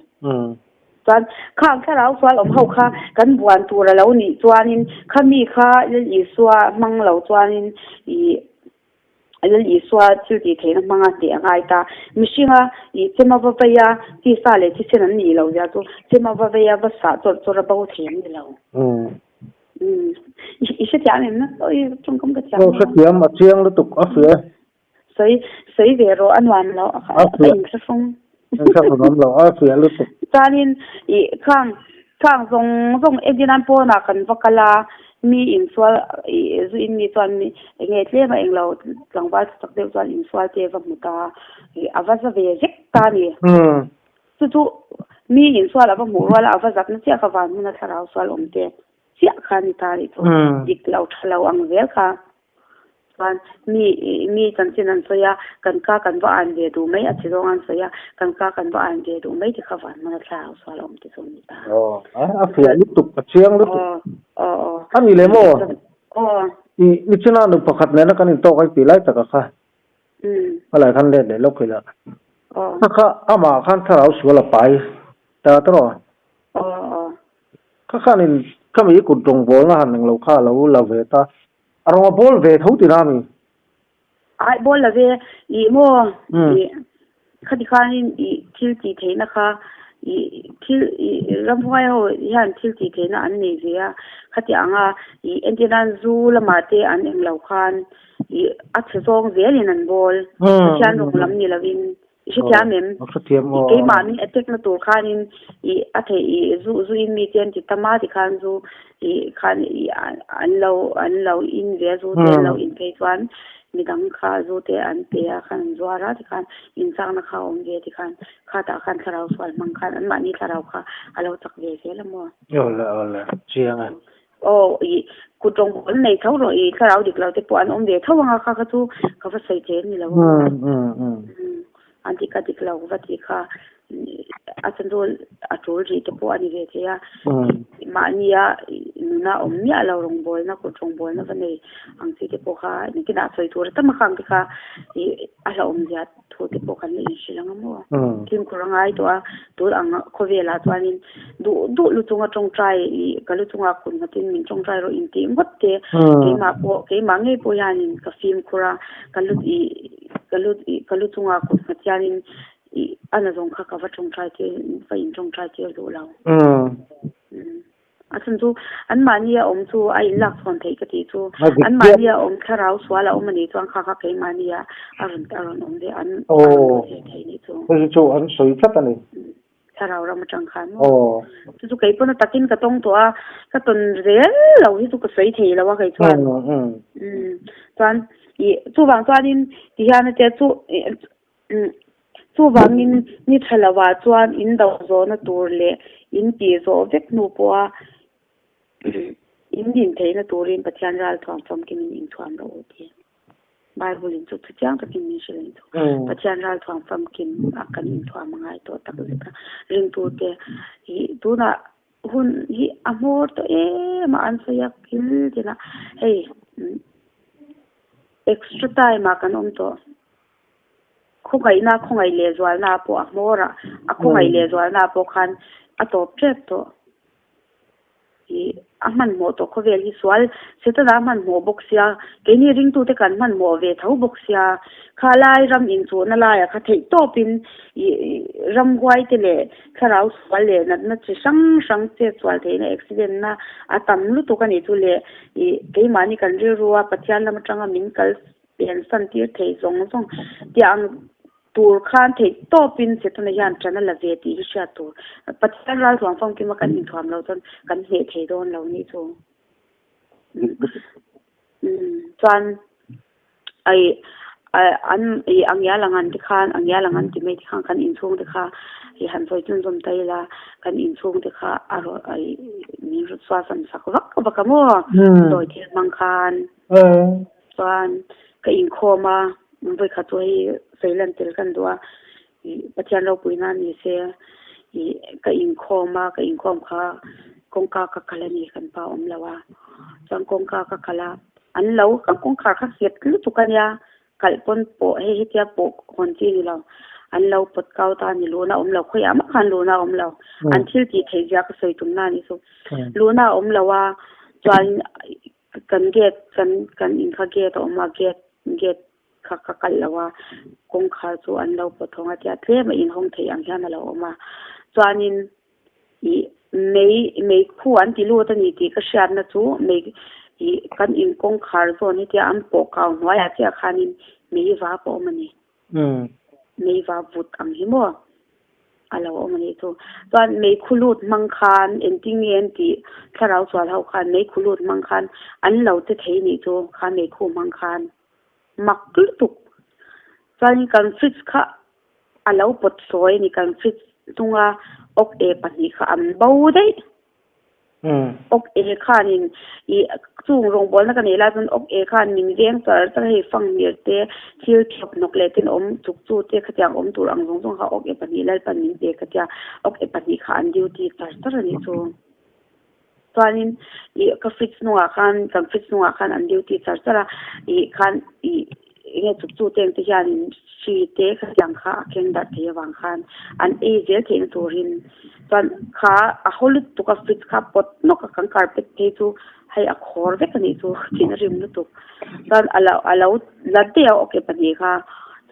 Chuan khang thlarau sual awm ho kha kan buan tur a lo nih chuanin khami kha Lal Isua hmang lo chuanin ih Lal Isua thil tih theihna hmanga teh a ngai ta. Mihringa ih chema va vei a, tisa leh thisen an nih loh zia chu chema va vei a, va sah chawrh chawrh a bo thei an ni lo. Umm. I hrethiam em na? Awi tawngkam ka thiam. Aw hrethiam, a chiang lutuk a hria e. Sawi, sawi ve rawh a nuam lo, a inhre fung. Inhre fung awm lo, a hria lutuk. Chuanin ih khang. Khang zawng zawng Edina'n pawnah kan va kal a, mi insual ih zu in mi chuan mi eng nge tlem a englo tlangval tha tak deuh chuan insual te va hmu ta ih a va za ve zek ta a ni. Chu chu mi insual a va hmuh rual a, a va zatna chiah kha van hmuna thlarau sual awm te chiah kha a ni ta a nih chu. Dik lo tha lo ang zel kha. Chuan mi mi chanchin an sawi a, kan ka kan va an ve duh mai a chi zawng an sawi a, kan ka kan va an ve duh mai ti kha van hmana thlarau sual awm te chu a ni ta. Aw, a fiah lutuk, a chiang lutuk. Aw, aw, aw. A ni leh maw? Aw. I nichina nu pakhat nena kan intawk ai tih lai taka kha. Umm. A lai khan let leh lawk ila. Aw. Kha kha amah khan thlarau sual a pai ta tawh. Aw, aw. Kha khanin khami kut rawngbawlna han englo kha a lo la ve ta. A rawng a bawl ve tho tina mi? Ai bawl lo ve, ih maw ih khati khanin ih thil tih theihna kha ih thil ih ramhuai ho hian thil tih theihna an nei ve a, khati anga ih entir nan zu lamah te an eng lo khan ih a chhe zawng zelin an bawl, Pathian rawng lam ni lovin. I hrethiam em? Ka hrethiam aw. Keimah min attack na tur khanin i a theih i zu zu in mi te an ti tam a tikhan zu i khan i an lo an lo in ve a zu te an lo in phei chuan midang kha zu te an pe a khan an zuar a tikhan inchakna kha a awm ve tikhan khatah khan thlarau sual hmang khan anmahni thlarau kha a lo chak ve zel a maw? Awle awle chiang e. Aw i kut rawng an nei tho rawh i thlarau dik lo te pawh an awm ve tho ang a kha kha chu ka va sawi thei ani lo an dik a dik lo va tih kha a chan chu a tul rih te pawh a ni ve thei a mahnia nuna awm miah lo rawngbawlna kut rawngbawlna va nei ang chi te pawh kha nikinah sawi tur a tam a khang te kha i a hlauhawm zia Thu te pawh kan la inhrilh ang a maw? Fimkhur a ngai tawh a, tun ang khawvelah chuanin duh duh lu chunga tawngtai ih ka lu chunga kut nghatin min tawngtai rawh intih ngawt te keimah pawh keimah ngei pawh hianin ka fimkhur a, ka lu ih ka lu ih ka lu chunga kut nghat hianin ih a na zawng kha ka va tawngtai tir va intawngtai tir duh lo. A chhan chu anmahni a awm chu a inlak chhawn theih ka tih chu anmahni a awm thlarau sual a awm a nih chuan kha kha keimahni a a rawn a rawn awm ve an a rawn lut ve thei nih chu. Hei chu an sawi tlat a ni. Thlarau ram atang khan maw. Chu chu kei pawn a takin ka tawng tawh a, ka tawn zel lo hi chu ka sawi thei lo a kei chuan. Chuan ih chuvang chuanin tihian a tia chu Chuvangin ni tha lovah chuan in do zawhna tur leh in tih zawh vek hnu pawha in din theihna turin Pathian ral thuam famkimin inthuam rawh u ti. Bible in chu thu chiang takin min hrilh ang chu. Pathian ral thuam famkim a kan inthuam a ngai tawh tak zet a. Ringtute hi tunah hun hi a hmawr tawh em a an sawi a kil tin a hei extra time ah kan awm tawh. Khawngaihna khawngaih leh zualna pawh a hmawr a, a khawngaih leh zualna pawh khan a tawp tep tawh. Ih a hmanhmawh tawh khawvel hi sual Setana a hmanhmawh bawk sia, keini ringtute kan hmanhmawh ve tho bawk sia, kha lai ram inchuhna laiah kha theih tawpin ih ramhuai te leh thlarau sual leh natna chi hrang hrang chet sual theihna accident na a tam lutuk a nih chu le ih keimahni kan rilrua Pathian lam atanga min kal Pen san tir thei zawng zawng tih ang tur khan theih tawpin Setana hian ṭan a la ve tih hi hriat tur. Pathian ral thuam famkima kan inthuam loh chuan kan hneh thei dawn lo nih chu. Chuan ai an i a ngial ang an ti khan a ngial ang an ti mai ti khan kan inchhung te kha i han sawi chhunzawm ta ila kan inchhung te kha a rawn ai min rawn suasam sak vak vak a maw dawi thil hmang khan. Chuan ka inkhawm a, vawikhat chu hei sawi lan tel kan duh a, ih Pathian ropui nan ni se ih ka inkhawm a, ka inkhawm kha kawngka ka kal a ni kan pa awm lo a, chuan kawngka ka kal a, an lo ka kawngkhar kha nghet lutuk a nia, kalh pawn pawh hei hetia pawh hawn chi ni lo, an lo pawt kau ta a ni, luhna awm lo khawiah mah khan luhna a awm lo, an thil tih theih zia ka sawi tum na a nih chu, luhna a awm lo a, chuan. Kan gate kan kan in kha gate a awm a gate gate kha ka kalh lo a kawngkhar chu an lo pawt hawng a tia tlem a inhawng theih ang hian a lo awm a chuanin ih mei mei khu an ti lut a ni tih ka hriatna chu mei ih kan in kawngkhar zawn hetia an pawh kau hnuaiah chiah khanin mei vap a awm a ni mei vap vut ang hi maw. A lo awm a nih chu. Chuan meikhu lut hmang khan engtin nge an tih thlarau sual ho khan meikhu lut hmang khan an lo che thei nih chu kha meikhu hmang khan mak lutuk. Chuanin kan fridge kha a lo pawt sawi a ni kan fridge hnunga awk e pahnih kha an bo daih. Awk e khanin ih chung rawngbawlna ka neih lai chuan awk e khan min veng char char a hei fanghmir te thil thawk hnawk leh ten awm chuk chu te khatiang awm tur ang zawng zawng kha awk e pahnih Lalpan min pe khatia awk e pahnih kha an duty char char a nih chu. Chuanin ih ka fridge hnungah khan kan fridge hnungah khan an duty char char a ih khan ih enge chuk chu te ang te hianin hri te khatiang kha a keng darh thei avang khan an ei zel theihna turin chuan kha a haw lutuk a fridge kha pawt nawk a kan carpet phei chu hei a khawr vek a nih chu thin a rim lutuk chuan a lo a lo la daih a okay pahnih kha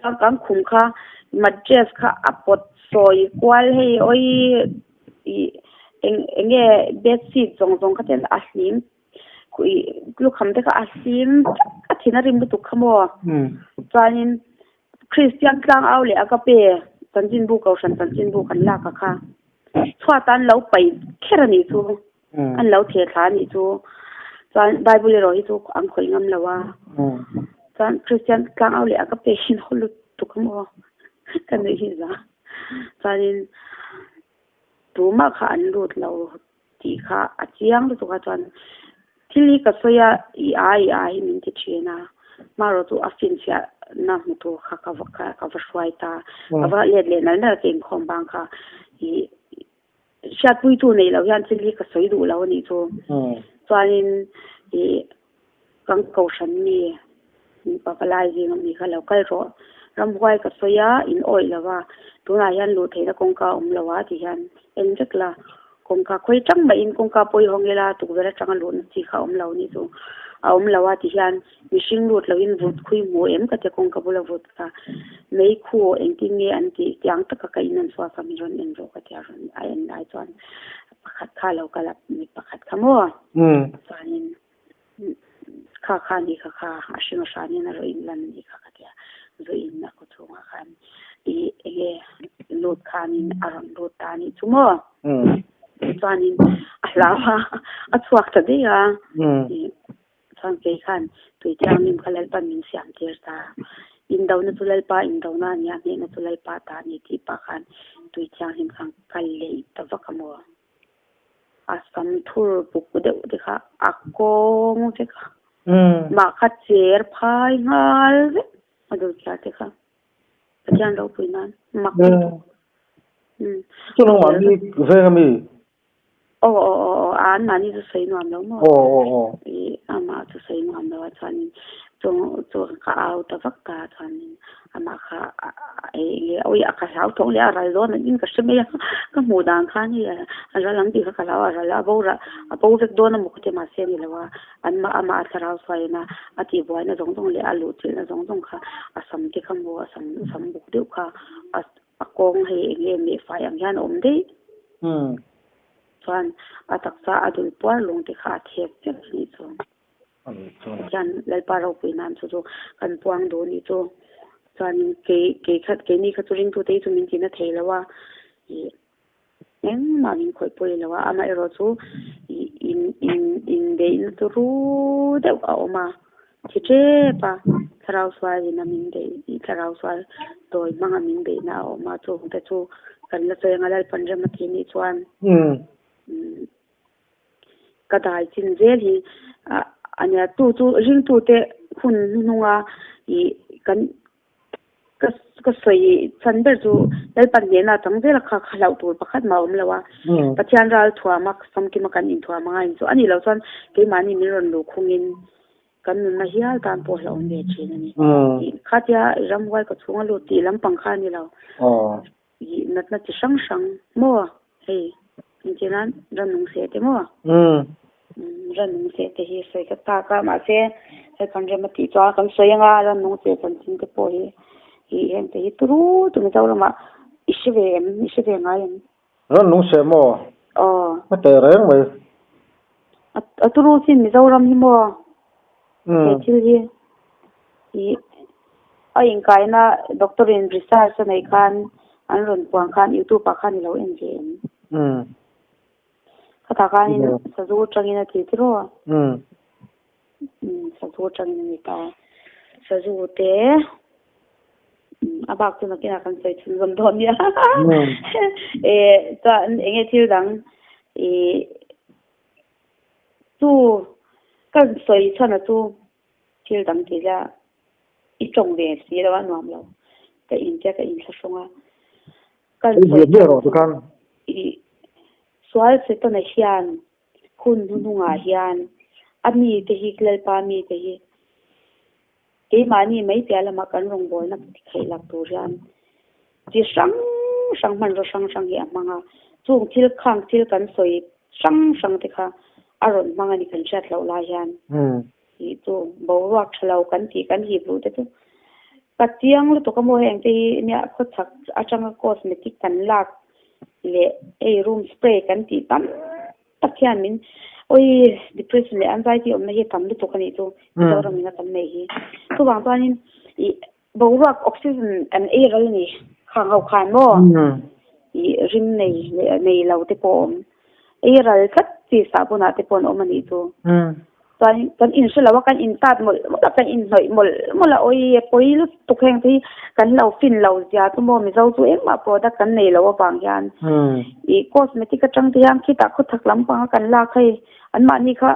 chuan kan khum kha mattress kha a pawt sawi kual hei awii ih eng eng nge bedsheet zawng zawng kha ten a hlim ih lukham te kha a hlim a thin a rim lutuk kha maw chuanin Kristian tlang au leh a ka pe chanchinbu kohhran chanchinbu kan lak a kha chhuat an lo paih kher a nih chu an lo theh thla a nih chu chuan bible erawh hi chu an khawih ngam lo a chuan Kristian tlang au leh a ka pe hi haw lutuk a maw ka nuih hi za chuanin tumah kha an lut lo tih kha a chiang lutuk a chuan thil hi ka sawi a i a i a hi min ti thin a hmarawh chu a finfiah na hmu tur kha ka va ka va hruai ta ka va let leh nal nal ka inkhawm bang kha i hriatpuitu neih loh hian thil hi ka sawi duh lo a nih chu chuanin i kan kohhran mi pavalai zing ami kha lo kal rawh ramhuai ka sawi a in awih lo va tunah hian luh theihna kawngka a awm lo a ti hian en vek la kawngka khawi tang mahin kawngka pawh i hawng ila tukverh atanga luhna chi kha a awm lo ni chu a awm lo a ti hian mihring lut loin vut khui hmu em ka ti kawngka bula vut kha meikhu engtin nge an tih tiang taka ka in an chhuak a mi rawn en rawh ka ti a rawn a en lai chuan pakhat kha a lo kal a mi pakhat kha maw chuanin Kha kha ni kha kha a hring a hran hian a rawh in lan a nih kha ka tia. Zu in a khaw chhungah khan i enge lut khanin a rawn lut ta a nih chu maw? Chuanin a hlau a, a chhuak ta daih a. Chuan kei khan tui thianghlim kha Lalpan min siam tir ta. Indona chu Lalpa indona a nia, hnehna chu Lalpa ta a ni tih pah khan tui thianghlim khan kal leh ta vak a maw? A sam thur buk deuh te kha a kawng vek a, mah kha cher phai nghal vek a dawlchhiar te kha Pathian ropui nan mak lutuk. Chu nangmah mi veng ami? Aw aw aw aw a anmahni chu sawi nuam lo maw? Aw aw aw. I amah chu sawi nuam lo a chuanin chu chu ka au ta vak ta chuanin Amah kha enge awi a ka hlau thawng leh a ral dawn in ka hre mai a, ka hmuh dan khan hei a ral ang tih kha ka hlau a, a ral a bo rah a bo vek dawn a maw ka ti mahse a ni lo a, anmah amah a thlarau suaina a tihbuaina zawng zawng leh a luh chilhna zawng zawng kha a sam te kha maw a sam sam buk deuh kha a a kawng hei enge mehfai ang hian a awm daih chuan a taksa a dul puar lung te kha a thep vek a nih chu. Pathian Lalpa ropui nan chu chu kan puang duh nih chu chuanin kei kei khat keini kha chu ringtute hi chu min tina thei lo a ih engmah min khawih pawi lo a amaherawh chu ih in in inbeihna chu ru deuh a awm a thi tep a thlarau sual in a min beih ih thlarau sual tawi hmanga min beihna a awm a chungte chu kan la sawi anga Lalpan rem a tih nih chuan umm. Ka dai chin zel hi a nia tu chu ringtute hun hnuhnunga ih kan ka ka sawi chhan ber chu Lalpan hnehna a chang zel a kha kha hlauh tur pakhat mah a awm lo a Pathian ral thuama famkima kan inthuam anga in chu a nih loh chuan keimahni min rawn luh khungin kan nunna hial tan pawh hlauhawm ve thin a ni. Khatia ramhuai ka chhunga lut tih lampang kha a ni lo. Ih natna chi hrang hrang maw hei engtin a ranung seh te maw ranung seh te hi sawi ka tak a mahse hei kan rem a tih chuan kan sawi anga ranung seh chanchin te pawh hi ih heng te hi turu tu Mizoramah i hre ve em i hre ve ngai em? Ranung seh maw? Aw. Ka teh reng mai. A turu chin Mizoram hi maw he thil hi ih a inkaina doctor in research a neih khan. an rawn puan khan youtube ah khan i lo en ve em? Khatah khanin sazu atangin a ti tiraw? Sazu atangin a ni ta. Sazu te a bak chu nakinah kan sawi chhunzawm dawn nia. Chuan eng nge thil dang ih chu kan sawi chhan a chu thil dang tih ila i tawng ve si lo a nuam lo. Ka intia ka inthlahrung a. Kan sawi chhan chu ih sual Setana hian hun hnuhnungah hian a mite hi Lalpa mite hi keimahni mai piah lamah kan rawngbawlna theih lak tur hian chi hrang hrang hmanraw hrang hrang hi a hmang a, chung thil khang thil kan sawi hrang hrang te kha a rawn hmang a ni kan hriat loh lai hian tih chu boruak tha lo kan tih kan hip luh te chu ka chiang lutuk a maw heng te hi nia khawchhak atanga cosmetic kan lak leh hei room spray kan tih tam tak hian min awi depression leh anxiety awmna hi a tam lutuk a nih chu Mizoram in a tam nei hi. Chuvang chuanin ih boruak oxygen kan ei ral a ni khang ho khan maw ih rim nei leh nei lo te pawh a awm ei ral tlat chi sahbunah te pawh an awm a nih chu. Chuan kan in hre lo a, kan in tat mawlh mawlh a, kan in hnawih mawlh mawlh a, awi a pawi lutuk heng te hi kan lo fin lo zia chu maw Mizo chu engmah product kan nei lo avang hian ih cosmetic atang te hian khitah khawchhak lampanga kan lak hei anmahni kha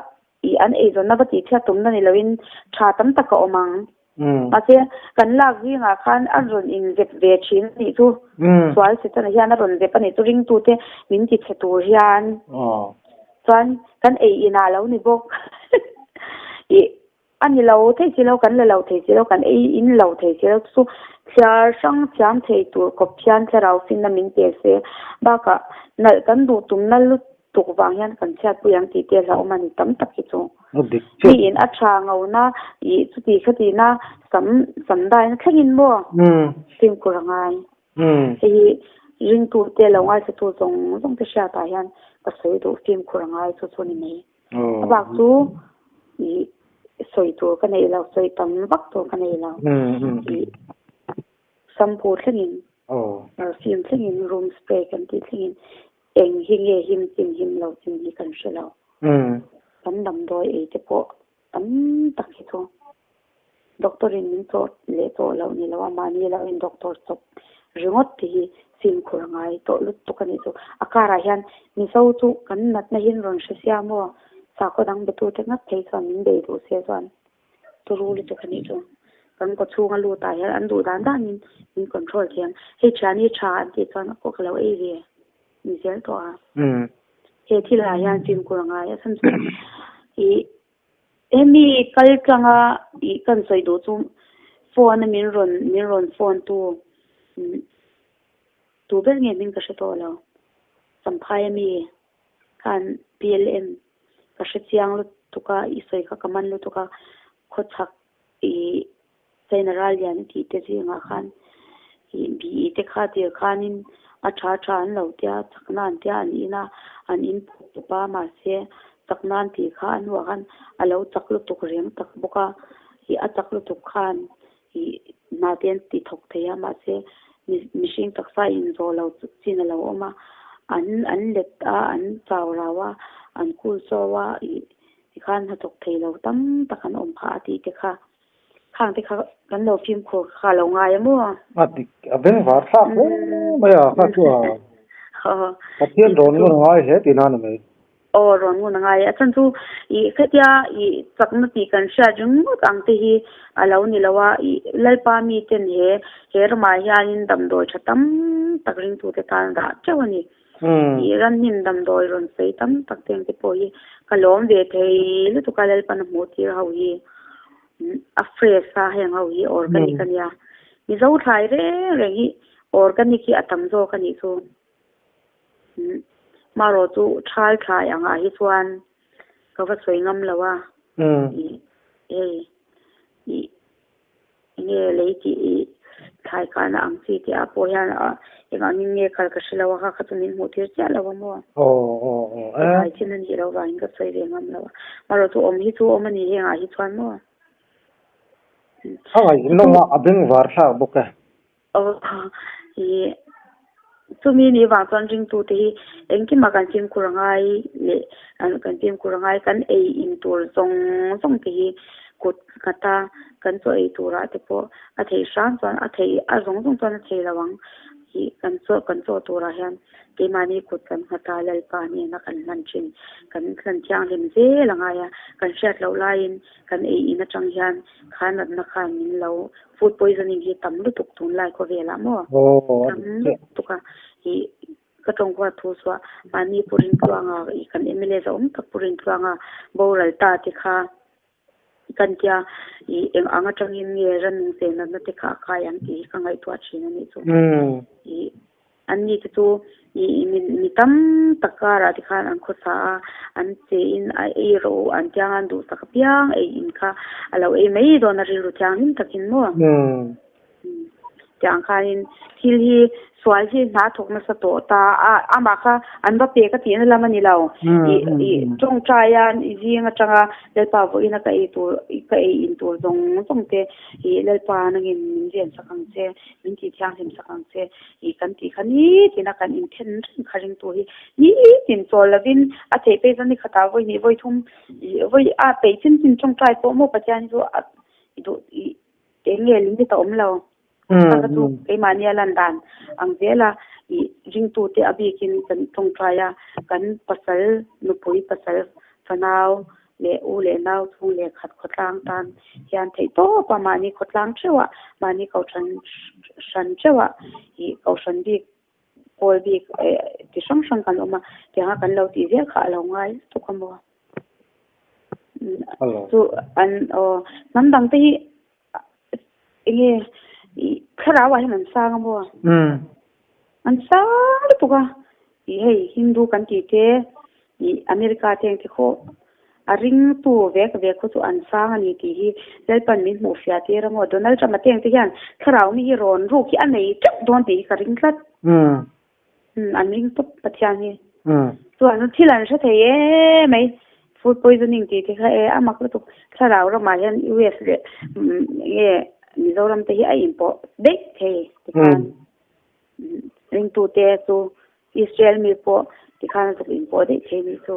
ih an eizawnna va tihchhiat tumna ni loin tha tam tak a awm ang. Mahse kan lak zingah khan a rawn inzep ve thin a nih chu sual Setana hian a rawn zep a nih chu ringtute min ti chhe tur hian. Chuan kan ei inah lo ni bawk. Ih a ni lo thei si lo, kan la lo thei si lo, kan ei in lo thei si lo chu thliar hrang thiam thei tur kawp hian thlarau finna min pe se. Bakah nalh kan duh tumna lutuk vang hian kan chhiatpui ang tih te hlauhawm a ni tam tak hi chu. Mi in a tha ngona ih chuti khatina sam sam daina thlengin maw fimkhur a ngai. Hei hi ringtute lo ngaithla tu zawng zawng te hriatah hian ka sawi duh fimkhur a ngai chu chu ni mai. A bak chu ih sawi tur ka nei lo, sawi tam vak tur ka nei lo. Ih shampoo thlengin, perfume thlengin, room spray kan tih thlengin eng hi nge him chin him lo chin hi kan hre lo. Kan damdawi ei te pawh tam tak hi chu Doctor in min chawh leh chawh loh ni lo a, mahni lo in doctor chawp ringawt te hi fimkhur a ngai tawh lutuk a nih chu. A karah hian Mizo chu kan natna hi an rawn hre sia maw? Sakhaw dang betute ngat phei chuan min bei duh se chuan turu lutuk a nih chu. Kan kaw chhunga lutah hian an duh dan danin min control thei ang. Hei thian hi tha an tih chuan a kaw ka lo ei ve ni zel tawh a. He thilah hian fimkhur a ngai a chhan chu ih Hemi kal tlanga ih kan sawi duh chu phone a min rawn min rawn phone tu tu ber nge hming ka hre tawh lo Champhai ami khan PLM ka hre chiang lutuk a i sawi kha ka man lutuk a khawchhak ih China ral lian tih te zingah khan ih BE te kha tir khanin a tha tha an lo tia chakna an tia an in a an in pawp pawp a mahse chakna an tih kha a hnuah khan a lo chak lutuk reng tak bawk a ih a chak lutuk khan ih hna te an ti thawk thei a mahse mihring taksa inzawh lo chin a lo awm a an an let a an chau rau a an kul chaw a ih tikhan hnathawk thei lo tam tak an awm phah a tih te kha. Khang te kha kan lo fimkhur kha lo ngai a maw? A dik a beng var thlak hle mai a kha chu a Pathian rawn ngun a ngai hle tihna a ni mai. Aw rawn ngun a ngai a chhan chu ih khatia ih chakna tih kan hriat ringawt ang te hi a lo ni lo a ih Lalpa mi ten he he ramah hianin damdawi tha tam tak ringtute tan a dah teuh a ni. Ih ramhnim damdawi rawn sawi tam tak te ang te pawh hi ka lawm ve thei lutuk a Lalpan a hmuh tir ho hi a fresh a heng ho hi organic a nia Mizo thlai reng reng hi organic hi a tam zawk a nih chu marawh chu thal thlai angah hi chuan ka va sawi ngam lo a ih hei ih. Enge lei tih i thlai kahna ang chi tih ah pawh hian eng angin nge kal ka hre lo a kha kha chu min hmuh tir chiah lo a maw? Ka thlai chin a nih loh vangin ka sawi ve ngam lo a. Marawh chu awm hi chu awm a ni hengah hi chuan maw? A ngaih nawm a, a bengvar thlak bawk e. Aw i. Chumi nih vang chuan ringtute hi engkimah kan fimkhur a ngai leh kan fimkhur a ngai, kan ei in tur zawng zawng te hi kut nghata kan chaw ei turah te pawh a thei hram chuan a thei a zawng zawng chuan a thei lo ang tih kan chaw kan chaw turah hian keimahni kut kan nghata Lalpa hnena kan hman thin kan hlan thianghlim zel a ngai a, kan hriat loh laiin kan ei in atang hian kha natna khan min lo food poisoning hi tam lutuk tunlai khawvelah maw tam lutuk a ih ka tawng huat thu suah mahni Pu Rintluanga ih kan mla zahawm tak Pu Rintluanga boral ta te kha kan tia ih eng ang atangin nge rannung che natna te kha a kai ang tih hi ka ngaihtuah thin a nih chu ih An ni te chu ih mi tam tak karah te khan an khawsa a, an che in a ei rawh u an tiang a, an duhsak apiang ei in kha a lo ei mai dawn a rilru thianghlim takin maw? Tiang khanin thil hi sual hi hna thawk nasa tawh ta a, amah kha an va pek a tihna lam a ni lo. Ih ih tawngtai a zing atanga Lalpa vawiina ka ei tur ka ei in tur zawng zawng te ih Lalpa nangin min ven sak ang che, min tih thianghlim sak ang che. Ih kan tih kha nitin a kan inthen reng kha ringtu hi nitin chawl lovin a theih phei chuan ni khatah vawi hnih vawi thum ih vawi a peih chin chin tawngtai pawh maw Pathian hi chu a duh ih eng nge limit a awm lo kha kha chu keimahni a lan dan ang zel a ih ringtute a bikin kan tawngtai a kan pasal nupui pasal fanau leh u leh nau chhung leh khat khawtlang tan hian theih tawp a, mahni khawtlang theuh ah, mahni kohhran hran theuh ah ih kohhran bik pawl bik eh ti hrang hrang kan awm a, tiang a kan lo tih zel kha a lo ngai lutuk a maw. Chu an aw hnam dang te hi enge ih thlarau ah hian an sang a maw. An sang lutuk a, ih hei Hindu kan tih te ih America te ang te khaw a ringtu vek vek khaw chu an sang a ni tih hi Lalpan min hmuh fiah tir a maw Donald Trump a te ang te hian thlarau mi hi rawn ruk hi a nei teuh dawn tih hi ka ring tlat. An ring tawp Pathian hi. Chuan thil an hre thei em mai food poisoning tih te kha e a mak lutuk thlarau ramah hian US leh nge Mizoram te hi a inpawh daih thei tikhan. Ringtute chu Israel mi pawh tikhan a zuk inpawh daih thei nih chu.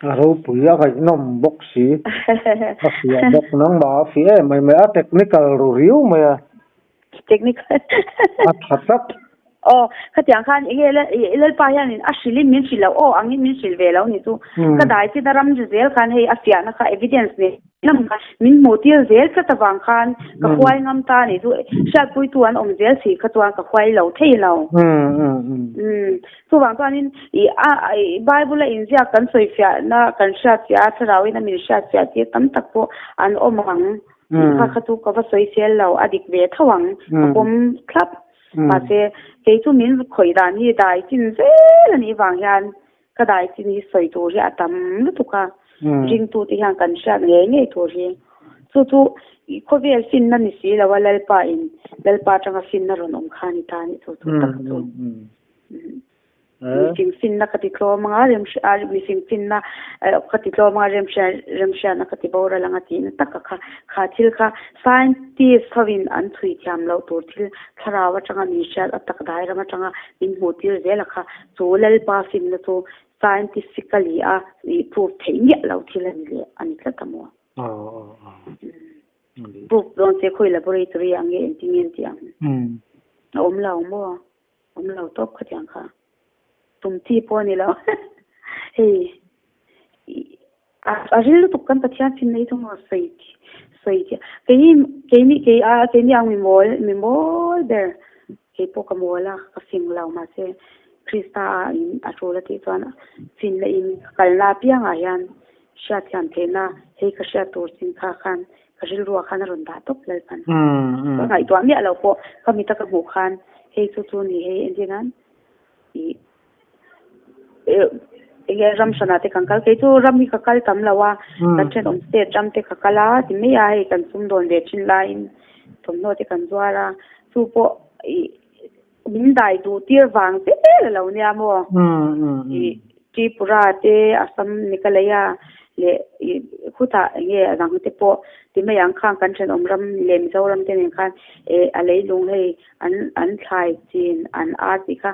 A ropui a ngaihnawm bawk si. A fiah bawk nangmah a fiah em mai mai a technical ru riau mai a. Technical. A tha tlat. Aw khatiang khan enge Lalpa hianin a hrilhin min hrilh loh aw angin min hrilh ve lo ni chu. Ka dai chin a ram zel khan hei a fiahna kha evidence nen. Lam kha min hmuh tir zel tlat avang khan ka huai ngam ta a nih chu hriatpuitu an awm zel si kha chuan ka huai lo thei lo. Chuvang chuanin ih a Bible a inziak kan sawifiahna kan hriatfiah a thlarauin a min hriatfiah tir tam tak pawh an awm ang tih kha kha chu ka va sawi sel lo a dik ve tho ang ka pawm thlap. Mahse kei chu min khawih dan hi dai chin zel a nih vang hian Ka dai chin hi sawi tur hi a tam lutuk a, ringtute hian kan hriat ngei ngei tur hi. Chu chu khawvel finna ni si lo a, Lalpa in Lalpa atanga finna rawn awm kha a ni ta a nih chu chu tak chu. Mifing finna ka ti tlawm anga mifing finna ka ti tlawm anga remhriatna ka ti boral anga tihna taka kha kha thil kha scientist hovin an chhui thiam loh tur thil thlarau atanga min hriat a tak dai ram atanga min hmuh tir zel a kha Chu Lalpa finna chu scientifically a ih proof theih miah lo thil a ni leh a ni tlat a maw? Proof dawn se khawi laboratory ah nge engtin nge an tih ang? A awm lo maw? Awm lo tawp khatiang kha. Tum chi pawh a ni lo. Hei a ril lutuk kan Pathian finna hi chu maw sawi sawi thiam kei keini kei a keini ang mi mawl mi mawl ber Kei pawh ka mawl a, ka fing lo mahse Krista a in a tul a tih chuan finna in ka kalna apiangah hian hriatthiam theihna hei ka hriat tur chin kha khan ka rilruah khan a rawn dah tawp Lalpan. Ka ngaihtuah miah lo pawh ka mita ka hmuh khan hei chu chu ni hei entir nan ih enge ram hranah te kan kal kei chu ram hi ka kal tam lo a kan thenawm state ram te ka kal a ti mai a hei kan sumdawn ve thin laiin thawmhnaw te kan zuar a chu pawh ih min dai duh tir vang zel a lo nia maw ih Tripura te Assam Meghalaya leh ih. Khutah eng nge a dang te pawh ti mai ang khang kan thenawm ram leh Mizoram te nen khan eh a leilung hei an an thlai chin an ar tih kha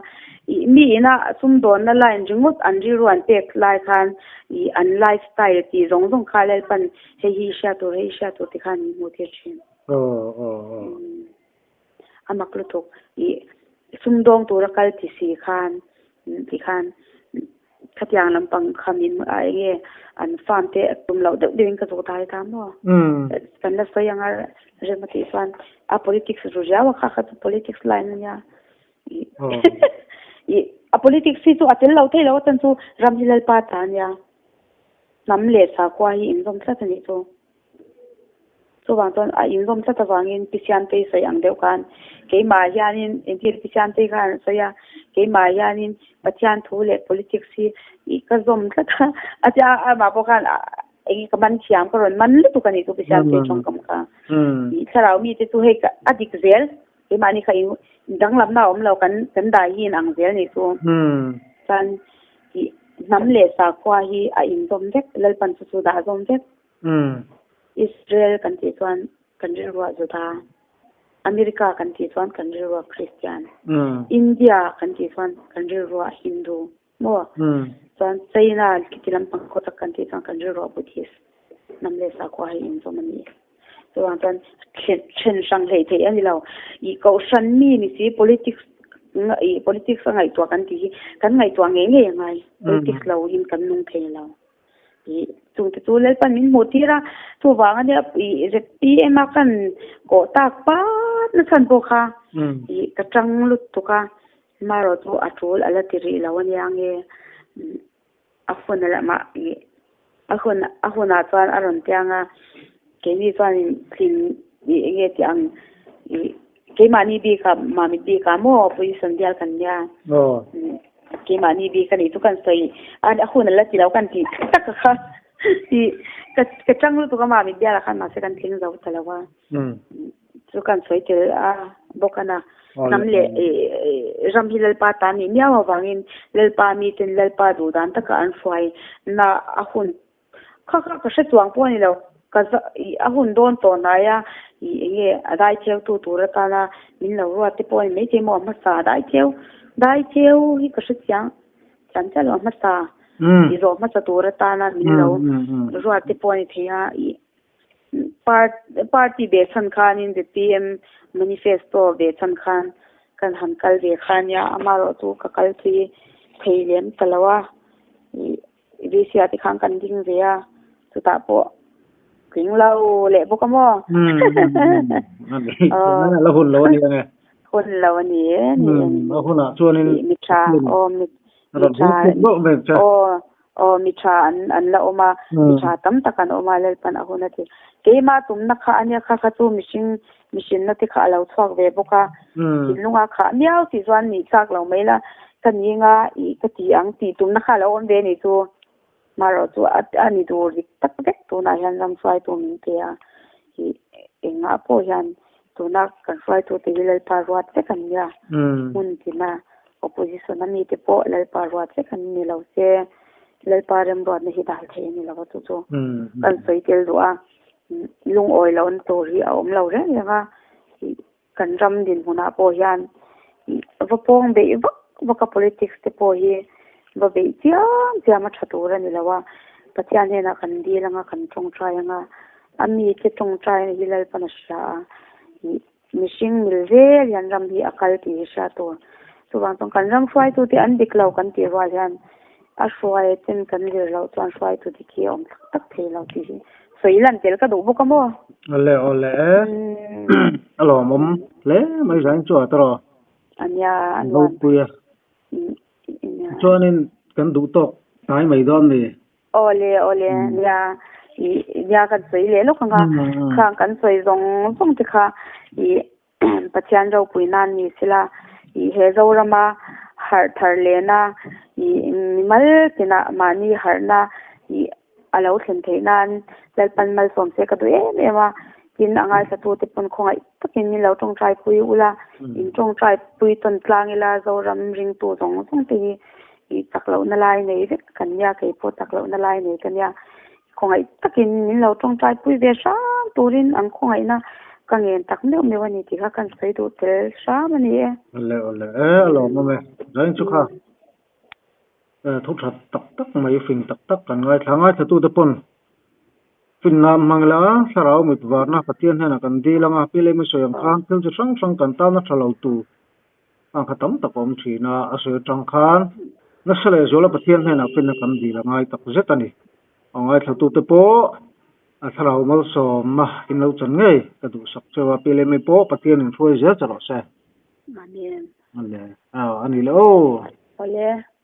ih mi ina sumdawnna line ringawt an rilru an pek lai khan ih an life style tih zawng zawng kha Lalpan hei hi hriat tur hei hi hriat tur ti khan min hmuh tir thin. Aw aw aw. A mak lutuk ih sumdawng tura kal ti si khan ti khan khatiang lampang kha min a eng nge an farm te tum loh deuh deuhin ka zawh dai ta maw kan la sawi anga rem a tih chuan a politics ru riau a kha kha chu politics line a nia ih a politics hi chu a tel lo thei lo a chan chu ram hi lalpa ta a nia hnam leh sakhua hi inzawm tlat a nih chu. Chuvang chuan a inzawm tlat avangin Pi Siamtei sawi ang deuh khan keimah hianin engtir Pi Siamtei khan an sawi a, keimah hianin Pathian thu leh politics hi ih ka zawm tlat a, a tia amah pawh khan eng ka man thiam ka rawn man lutuk a nih chu Pi Siamtei tawngkam kha. Ih thlarau mite chu hei a dik zel keimahni kha in danglamna a awm lo kan kan dai hi in ang zel nih chu. Chuan ih hnam leh sakhua hi a inzawm vek Lalpan chu chu dah zawm vek. Israel kan tih chuan kan rilruah Juda, America kan tih chuan kan rilruah Christian, India kan tih chuan kan rilruah Hindu maw? Chuan China khiti lampang khaw tak kan tih chuan kan rilruah Buddhist hnam leh sakhua hi inzawm a ni. Chuvang chuan then hrang hleih theih a ni lo. Ih kohhran mi ni si politics ih politics a ngaihtuah kan tih hi kan ngaihtuah ngei ngei a ngai. Politics lo in kan nung thei lo. Ih chungte chu Lalpan min hmuh tir a, chuvang a nia ih ZPM a kan kawh tak pat na chhan pawh kha ih ka tang lutuk a, marawh chu a tul a la ti rih lo a nia nge a hun a lamah ih a hun a hunah chuan a rawn piang a, keini chuanin tling ih eng nge tih ang ih Keimahni bikah Mamit bikah maw opposition bial kan nia. Keimahni bik a nih chu kan sawi a hun a la ti lo kan tih tak a kha tih ka ka chang lutuk a Mamit bialah khan mahse kan tling zo ta lo a. Chu kan sawi tel a bawk a na. Hnam leh ram hi Lalpa ta nih miau avangin Lalpa miten Lalpa duh dan taka an hruai na a hun Kha kha ka hre chuang pawh a ni lo, ka za ih a hun dawn tawh hnai a, ih eng nge a dai cheu tu tur atana min lo ruat te pawh a ni maithei maw a hmasa dai cheu, dai cheu hi ka hre chiang chian chiah lo a hmasa ih zawh hmasa tur atana min lo ruat te pawh a ni thei a, ih party ve chhan khanin zpm manifesto ve chhan khan kan han kal ve kha a nia, amaherawhchu ka kal thui thei lem ta lo a, ih. VC ah te khan kan ding ve a, chutah pawh tling lo leh bawk a maw? La hun lo a ni ange. Hun lo a ni e. A hunah chuanin mi tha aw mi tha aw aw mi tha an an la awm a, mi tha tam tak an awm a Lalpan a hun a ti. Keimah tumna kha ania kha kha chu mihring mihrinna te kha a lo chhuak ve bawk a, thinlunga khah miau tih chuan nih chak lo mai la, ka ni nga ih ka ti ang tih tumna kha a lo awm ve a nih chu. Marawh chu a ni dur dik tak vek tunah hian ram hruaitu min pe a, ih engah pawh hian tuna kan hruaitute hi Lalpa ruat vek an nia, hmun tina opposition a mite pawh Lalpa ruat vek an ni lo se, Lalpa remruatna hi dal thei a ni lo a chu chu kan sawi tel duh a. Lungawi lohna tur hi a awm lo reng reng a, kan ram dinhmunah pawh hian va pawng beih vak vak a politics te pawh hi va beih chiam chiam a tha tur a ni lo a, Pathian hnenah kan dil anga kan tawngtai anga a mite tawngtai hi Lalpan a hria a, mihring mil zel hian ram hi a kal tih hi hria tur. Chuvang chuan kan ram hruaitute an dik lo kan tih rual hian a hruai ten kan zir loh chuan hruaitu dik hi a awm tak tak thei lo tih hi sawi lan tel ka duh bawk a maw? Awle awle e. A lawmawm hle mai zain chu a tawrh. A nia a nuam. Ropui a. Chuanin kan duh tawk hnai mai dawn mi? Awle awle nia ih nia kan sawi leh lawk ang a khang kan sawi zawng zawng te kha ih Pathian ropui nan ni sela ih he Zorama harh thar lehna ih mimal tinah mahni harhna ih a lo thlen theih nan Lalpan malsawm se ka duh em em a tin a ngaithla te pawn khawngaih takin min lo tawngtai pui ula in tawngtai pui tawn tlang ila Zoram ringtu zawng zawng te hi ih chak lohna lai nei vek kan nia kei pawh chak lohna lai nei ka nia. Khawngaih takin min lo tawngtai pui ve hram turin an khawngaihna ka ngen tak meuh meuh a ni tih kha kan sawi duh tel hram a ni e. Awle awle e a lawmawm e. Zain chu kha thu tha tak tak mai fing tak tak kan ngaithla ngaithlatute pawn finna an hmang ila thlarau mit varna Pathian hnenah kan dil anga pi leh mi sawi ang khan thil chi hrang hrang kan tana tha lo tur ang kha tam tak a awm thin a, a sawi atang khan nasa leh zuala Pathian hnenah finna kan dil a ngai tak zet a ni. A ngaithlatute pawh a thlarau malsawmna in lo chan ngei ka duhsak cheu a, pi leh mi pawh Pathian in hruai zel che rawh se. Amen. Awle, a ni le aw. Awle.